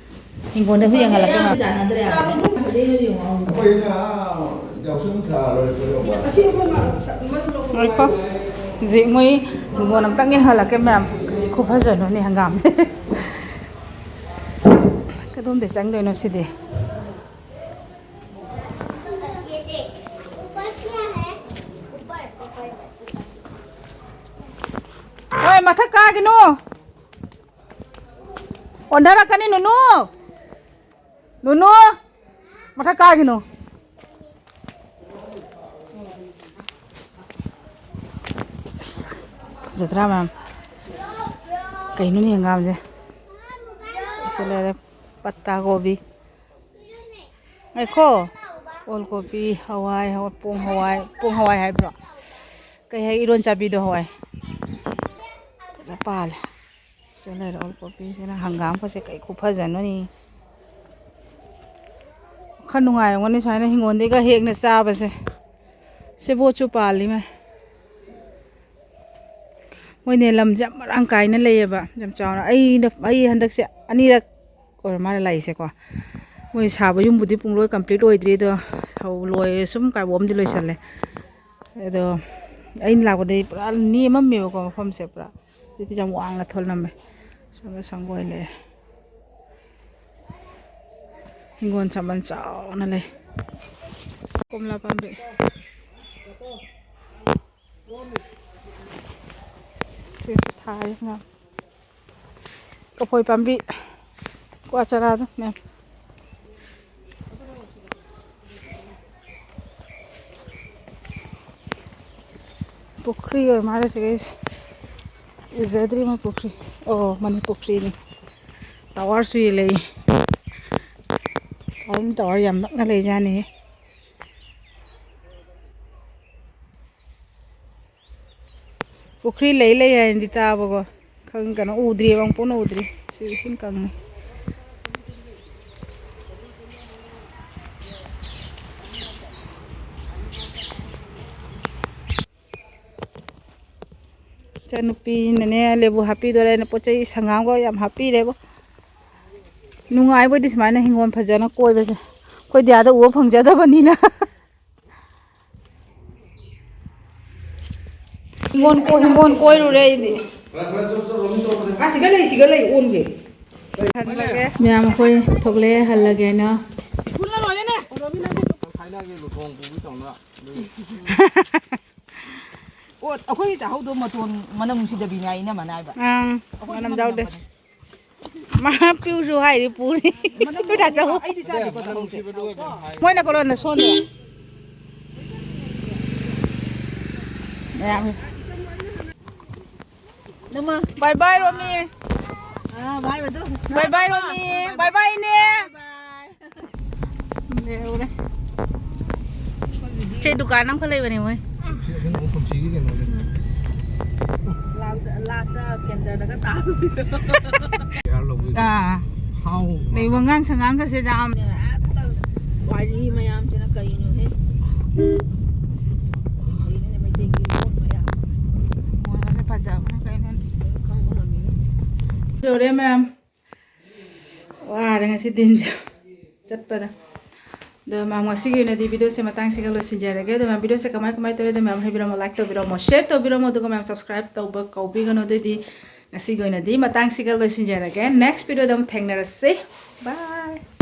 ꯍꯤꯡꯒꯣꯜꯗ ꯍꯨꯏ ꯌꯦꯡꯍꯜꯂꯛꯀꯦ ꯃꯥ꯫ ꯑꯩꯈꯣꯏꯅ ꯌꯥꯎꯁꯪ ꯊꯥ ꯂꯣꯏꯔꯛꯄ ꯌꯧꯕ꯫ ꯉꯥꯏꯈꯣ꯫ ꯍꯧꯖꯤꯛ ꯃꯣꯏ ꯍꯤꯡꯒꯣꯜ ꯑꯝꯇꯪ ꯌꯦꯡꯍꯜꯂꯛꯀꯦ ꯃꯌꯥꯝ꯫ ꯈꯨꯐꯖꯅꯨꯅꯦ ꯍꯪꯒꯥꯝ꯫ ꯀꯗꯣꯝꯗꯩ ꯆꯪꯗꯣꯏꯅꯣ ꯁꯤꯗꯤ? ꯍꯣꯏ, ꯃꯊꯛ ꯀꯥꯒꯤꯅꯨ꯫ ꯑꯣꯟꯊꯔꯛꯀꯅꯤ, ꯅꯨꯅꯨ꯫ ꯅꯨꯅꯨ, ꯃꯊꯛ ꯀꯥꯒꯤꯅꯨ꯫ ꯑꯁ, ꯐꯖꯗ꯭ꯔꯥ ꯃꯌꯥꯝ? ꯀꯩꯅꯣꯅꯦ ꯍꯪꯒꯥꯝꯁꯦ? ꯑꯁꯤ ꯂꯩꯔꯦ, ꯄꯠꯇꯥ ꯀꯣꯕꯤ꯫ ꯉꯥꯏꯈꯣ꯫ ꯑꯣꯜ ꯀꯣꯕꯤ, ꯍꯋꯥꯏ, ꯍꯋꯥꯏ, ꯄꯣꯡ ꯍꯋꯥꯏ, ꯄꯣꯡ ꯍꯋꯥꯏ ꯍꯥꯏꯕ꯭ꯔꯣ? ꯀꯩ ꯍꯥꯏ, ꯏꯔꯣꯟ ꯆꯥꯕꯤꯗꯣ ꯍꯋꯥꯏ꯫ ꯐꯖ ꯄꯥꯜꯂꯦ꯫ ꯁꯤꯗ ꯂꯩꯔꯦ ꯑꯣꯜ ꯀꯣꯕꯤꯁꯤꯅ, ꯍꯪꯒꯥꯝꯒꯁꯦ ꯀꯩ ꯈꯨꯐꯖꯅꯣꯅꯤ꯫ ꯈꯔ ꯅꯨꯡꯉꯥꯏꯔꯝꯒꯅꯤ ꯁꯨꯃꯥꯏꯅ ꯍꯤꯡꯒꯣꯜꯗꯩꯒ ꯍꯦꯛꯅ ꯆꯥꯕꯁꯦ꯫ ꯁꯦꯕꯣꯠꯁꯨ ꯄꯥꯜꯂꯤ ꯃꯥꯏ꯫ ꯃꯣꯏꯅꯦ ꯂꯝꯁꯦ ꯌꯥꯝ ꯃꯔꯥꯡ ꯀꯥꯏꯅ ꯂꯩꯌꯦꯕ, ꯌꯥꯝ ꯆꯥꯎꯅ꯫ ꯑꯩꯅ, ꯑꯩ ꯍꯟꯗꯛꯁꯦ ꯑꯅꯤꯔꯛ ꯑꯣꯏꯔ ꯃꯥꯜꯂꯦ ꯂꯥꯛꯏꯁꯦꯀꯣ꯫ ꯃꯣꯏ ꯁꯥꯕ ꯌꯨꯝꯕꯨꯗꯤ ꯄꯨꯡꯂꯣꯏ ꯀꯝꯄ꯭ꯂꯤꯠ ꯑꯣꯏꯗ꯭ꯔꯤ, ꯑꯗꯣ ꯍꯧ-, ꯂꯣꯏ ꯁꯨꯝ ꯀꯥꯏꯕꯣꯛ ꯑꯃꯗꯤ ꯂꯣꯏꯁꯜꯂꯦ꯫ ꯑꯗꯣ ꯑꯩꯅ ꯂꯥꯛꯄꯗꯗꯤ ꯄꯨꯔꯥ ꯅꯦꯝꯃꯝꯃꯦꯕꯀꯣ ꯃꯐꯝꯁꯦ ꯄꯨꯔꯥ꯫ ꯍꯧꯖꯤꯛꯇꯤ ꯌꯥꯝ ꯋꯥꯡꯅ ꯊꯣꯜꯂꯝꯃꯦ꯫ ꯁꯪꯒꯣꯏ, ꯁꯪꯒꯣꯏ ꯂꯩꯔꯦ꯫ ꯍꯤꯡꯒꯣꯜ ꯁꯝꯕꯜ ꯆꯥꯎꯅ ꯂꯩ꯫ ꯀꯣꯝꯂꯥ ꯄꯥꯝꯕꯤ꯫ ꯁꯤꯁꯨ ꯊꯥꯔꯤ ꯃꯌꯥꯝ꯫ ꯀꯐꯣꯏ ꯄꯥꯝꯕꯤ꯫ ꯋꯥ ꯆꯔꯥꯗꯣ ꯃꯌꯥꯝ꯫ ꯄꯨꯈ꯭ꯔꯤ ꯑꯣꯏꯔ ꯃꯥꯜꯂꯦ ꯁꯤꯒꯤ꯫ ꯎꯖꯗ꯭ꯔꯤ ꯃꯣꯏ ꯄꯨꯈ꯭ꯔꯤ꯫ ꯑꯣ, ꯃꯅꯤ ꯄꯨꯈ꯭ꯔꯤꯅꯤ꯫ ꯇꯋꯥꯔꯁꯨ ꯂꯩ꯫ ꯇꯋꯥꯔ ꯌꯥꯝ ꯅꯛꯅ ꯂꯩꯖꯥꯠꯅꯤ꯫ ꯄꯨꯈ꯭ꯔꯤ ꯂꯩ ꯂꯩ ꯍꯥꯏꯅꯗꯤ ꯇꯥꯕꯀꯣ꯫ ꯈꯪ-, ꯀꯩꯅꯣ ꯎꯗ꯭ꯔꯤꯕ, ꯑꯃꯨꯛ ꯄꯨꯟꯅ ꯎꯗ꯭ꯔꯤ꯫ ꯁꯤ ꯏꯁꯤꯡ ꯀꯪꯉꯤ꯫ ꯏꯆꯥꯅꯨꯄꯤꯅꯅꯦ ꯂꯦꯕꯨ ꯍꯥꯞꯄꯤꯗꯣꯔꯦ꯫ ꯑꯩꯅ ꯄꯣꯠ ꯆꯩ ꯁꯪꯒꯥꯝꯒ ꯌꯥꯝ ꯍꯥꯞꯄꯤꯔꯦꯕꯣ꯫ ꯅꯨꯡꯉꯥꯏꯕꯣꯏꯗꯤ ꯁꯨꯃꯥꯏꯅ ꯍꯤꯡꯒꯣꯜ ꯐꯖꯅ ꯀꯣꯏꯕꯁꯦ꯫ ꯑꯩꯈꯣꯏꯗꯤ ꯑꯥꯗ ꯎꯕ ꯐꯪꯖꯗꯕꯅꯤꯅ꯫ ꯍꯤꯡꯒꯣꯜ ꯀꯣ-, ꯍꯤꯡꯒꯣꯜ ꯀꯣꯏꯔꯨꯔꯦ ꯑꯩꯗꯤ꯫ ꯑꯥ, ꯁꯤꯒ ꯂꯩ, ꯁꯤꯒ ꯂꯩ, ꯑꯣꯟꯒꯦ꯫ ꯃꯌꯥꯝ ꯑꯩꯈꯣꯏ ꯊꯣꯛꯂꯛꯑꯦ, ꯍꯜꯂꯒꯦꯅ꯫ ꯊꯥꯏꯅꯒꯤ ꯂꯨꯍꯣꯡ ꯄꯨꯕꯤ ꯇꯧꯅ꯫ ꯑꯣ, ꯑꯩꯈꯣꯏꯒꯤ ꯆꯥꯍꯧꯗꯣ ꯃꯇꯣꯟ ꯃꯅꯝ ꯅꯨꯡꯁꯤꯗꯕꯤꯅꯦ ꯍꯥꯏ ꯏꯅꯝꯃꯅ ꯍꯥꯏꯕ꯫ ꯑꯪ, ꯑꯩꯈꯣꯏꯁꯨ ꯃꯅꯝ ꯃꯅꯝ ꯌꯥꯎꯗꯦ꯫ ꯅꯝꯕꯅꯦ꯫ ꯃꯥ ꯄꯤꯌꯨꯁꯨ ꯍꯥꯏꯔꯤ ꯄꯨꯔꯤ꯫ ꯃꯅꯝ ꯑꯩꯈꯣꯏ ꯗꯥ ꯆꯥꯍꯧ-, ꯑꯩꯗꯤ ꯆꯥꯗꯦꯀꯣ ꯆꯥꯍꯧꯁꯦ꯫ ꯃꯣꯏꯅ ꯀꯣꯂꯣꯟꯗ ꯁꯣꯟꯗ꯭ꯔꯣ? ꯃꯌꯥꯝ꯫ ꯅꯃ꯫ ꯕꯥꯏ ꯕꯥꯏ ꯔꯣꯃꯤ꯫ ꯑꯥ, ꯕꯥꯏ ꯕꯥꯏ ꯇꯧ꯫ ꯕꯥꯏ ꯕꯥꯏ ꯔꯣꯃꯤ꯫ ꯕꯥꯏ ꯕꯥꯏ ꯏꯅꯦ꯫ ꯕꯥꯏ ꯕꯥꯏ꯫ ꯂꯩꯍꯧꯔꯦ꯫ ꯏꯆꯦ ꯗꯨꯀꯥꯟ ꯑꯃꯈꯛ ꯂꯩꯕꯅꯦ ꯃꯣꯏ꯫ ꯁꯤ ꯑꯗꯨꯅ ꯑꯃꯨꯛ ꯄꯨꯟꯁꯤꯒꯤ ꯀꯩꯅꯣꯅꯦ꯫ ꯂꯥꯁꯇ, ꯂꯥꯁꯇ ꯀꯦꯟꯗꯔꯗꯒ ꯇꯥꯗꯣꯏꯗꯣ꯫ ꯌꯥꯔ ꯂꯧꯕꯤꯗꯣ꯫ ꯑꯥ꯫ ꯍꯥꯎ꯫ ꯂꯩ ꯋꯥꯉꯥꯡ ꯁꯉꯥꯡꯒꯁꯦ ꯌꯥꯝ꯫ ꯍꯦꯛꯇ ꯋꯥꯔꯤ ꯃꯌꯥꯝꯁꯤꯅ ꯀꯩꯅꯣꯍꯦ? ꯀꯩꯅꯣꯅꯦ ꯃꯩꯇꯩꯒꯤ ꯂꯣꯟ ꯃꯌꯥꯝ꯫ ꯃꯣꯏꯒꯁꯦ ꯐꯖꯕꯅ ꯀꯩꯅꯣꯅꯦ꯫ ꯈꯪꯕ ꯉꯝꯃꯤꯅꯦ꯫ ꯌꯧꯔꯦ ꯃꯌꯥꯝ꯫ ꯋꯥꯔꯦ ꯉꯁꯤ ꯗꯤꯟꯁꯦ ꯆꯠꯄꯗ꯫ ꯑꯗꯣ ꯃꯌꯥꯝ, ꯉꯁꯤꯒꯤ ꯑꯣꯏꯅꯗꯤ videoꯁꯦ ꯃꯇꯥꯡꯁꯤꯒ ꯂꯣꯏꯁꯤꯟꯖꯔꯒꯦ꯫ ꯑꯗꯣ ꯃꯌꯥꯝ, videoꯁꯦ ꯀꯃꯥꯏ ꯀꯃꯥꯏ ꯇꯧꯔꯦ? ꯑꯗꯣ ꯃꯌꯥꯝ ꯍꯥꯏꯕꯤꯔꯝꯃꯣ, like ꯇꯧꯕꯤꯔꯝꯃꯣ, share ꯇꯧꯕꯤꯔꯝꯃꯣ, ꯑꯗꯨꯒ ꯃꯌꯥꯝ subscribe ꯇꯧꯕ ꯀꯥꯎꯕꯤꯒꯅꯨ꯫ ꯑꯗꯨꯑꯣꯏꯗꯤ ꯉꯁꯤꯒꯤ ꯑꯣꯏꯅꯗꯤ ꯃꯇꯥꯡꯁꯤꯒ ꯂꯣꯏꯁꯤꯟꯖꯔꯒꯦ꯫ Next videoꯗ ꯑꯃꯨꯛ ꯊꯦꯡꯅꯔꯁꯤ꯫ Bye꯫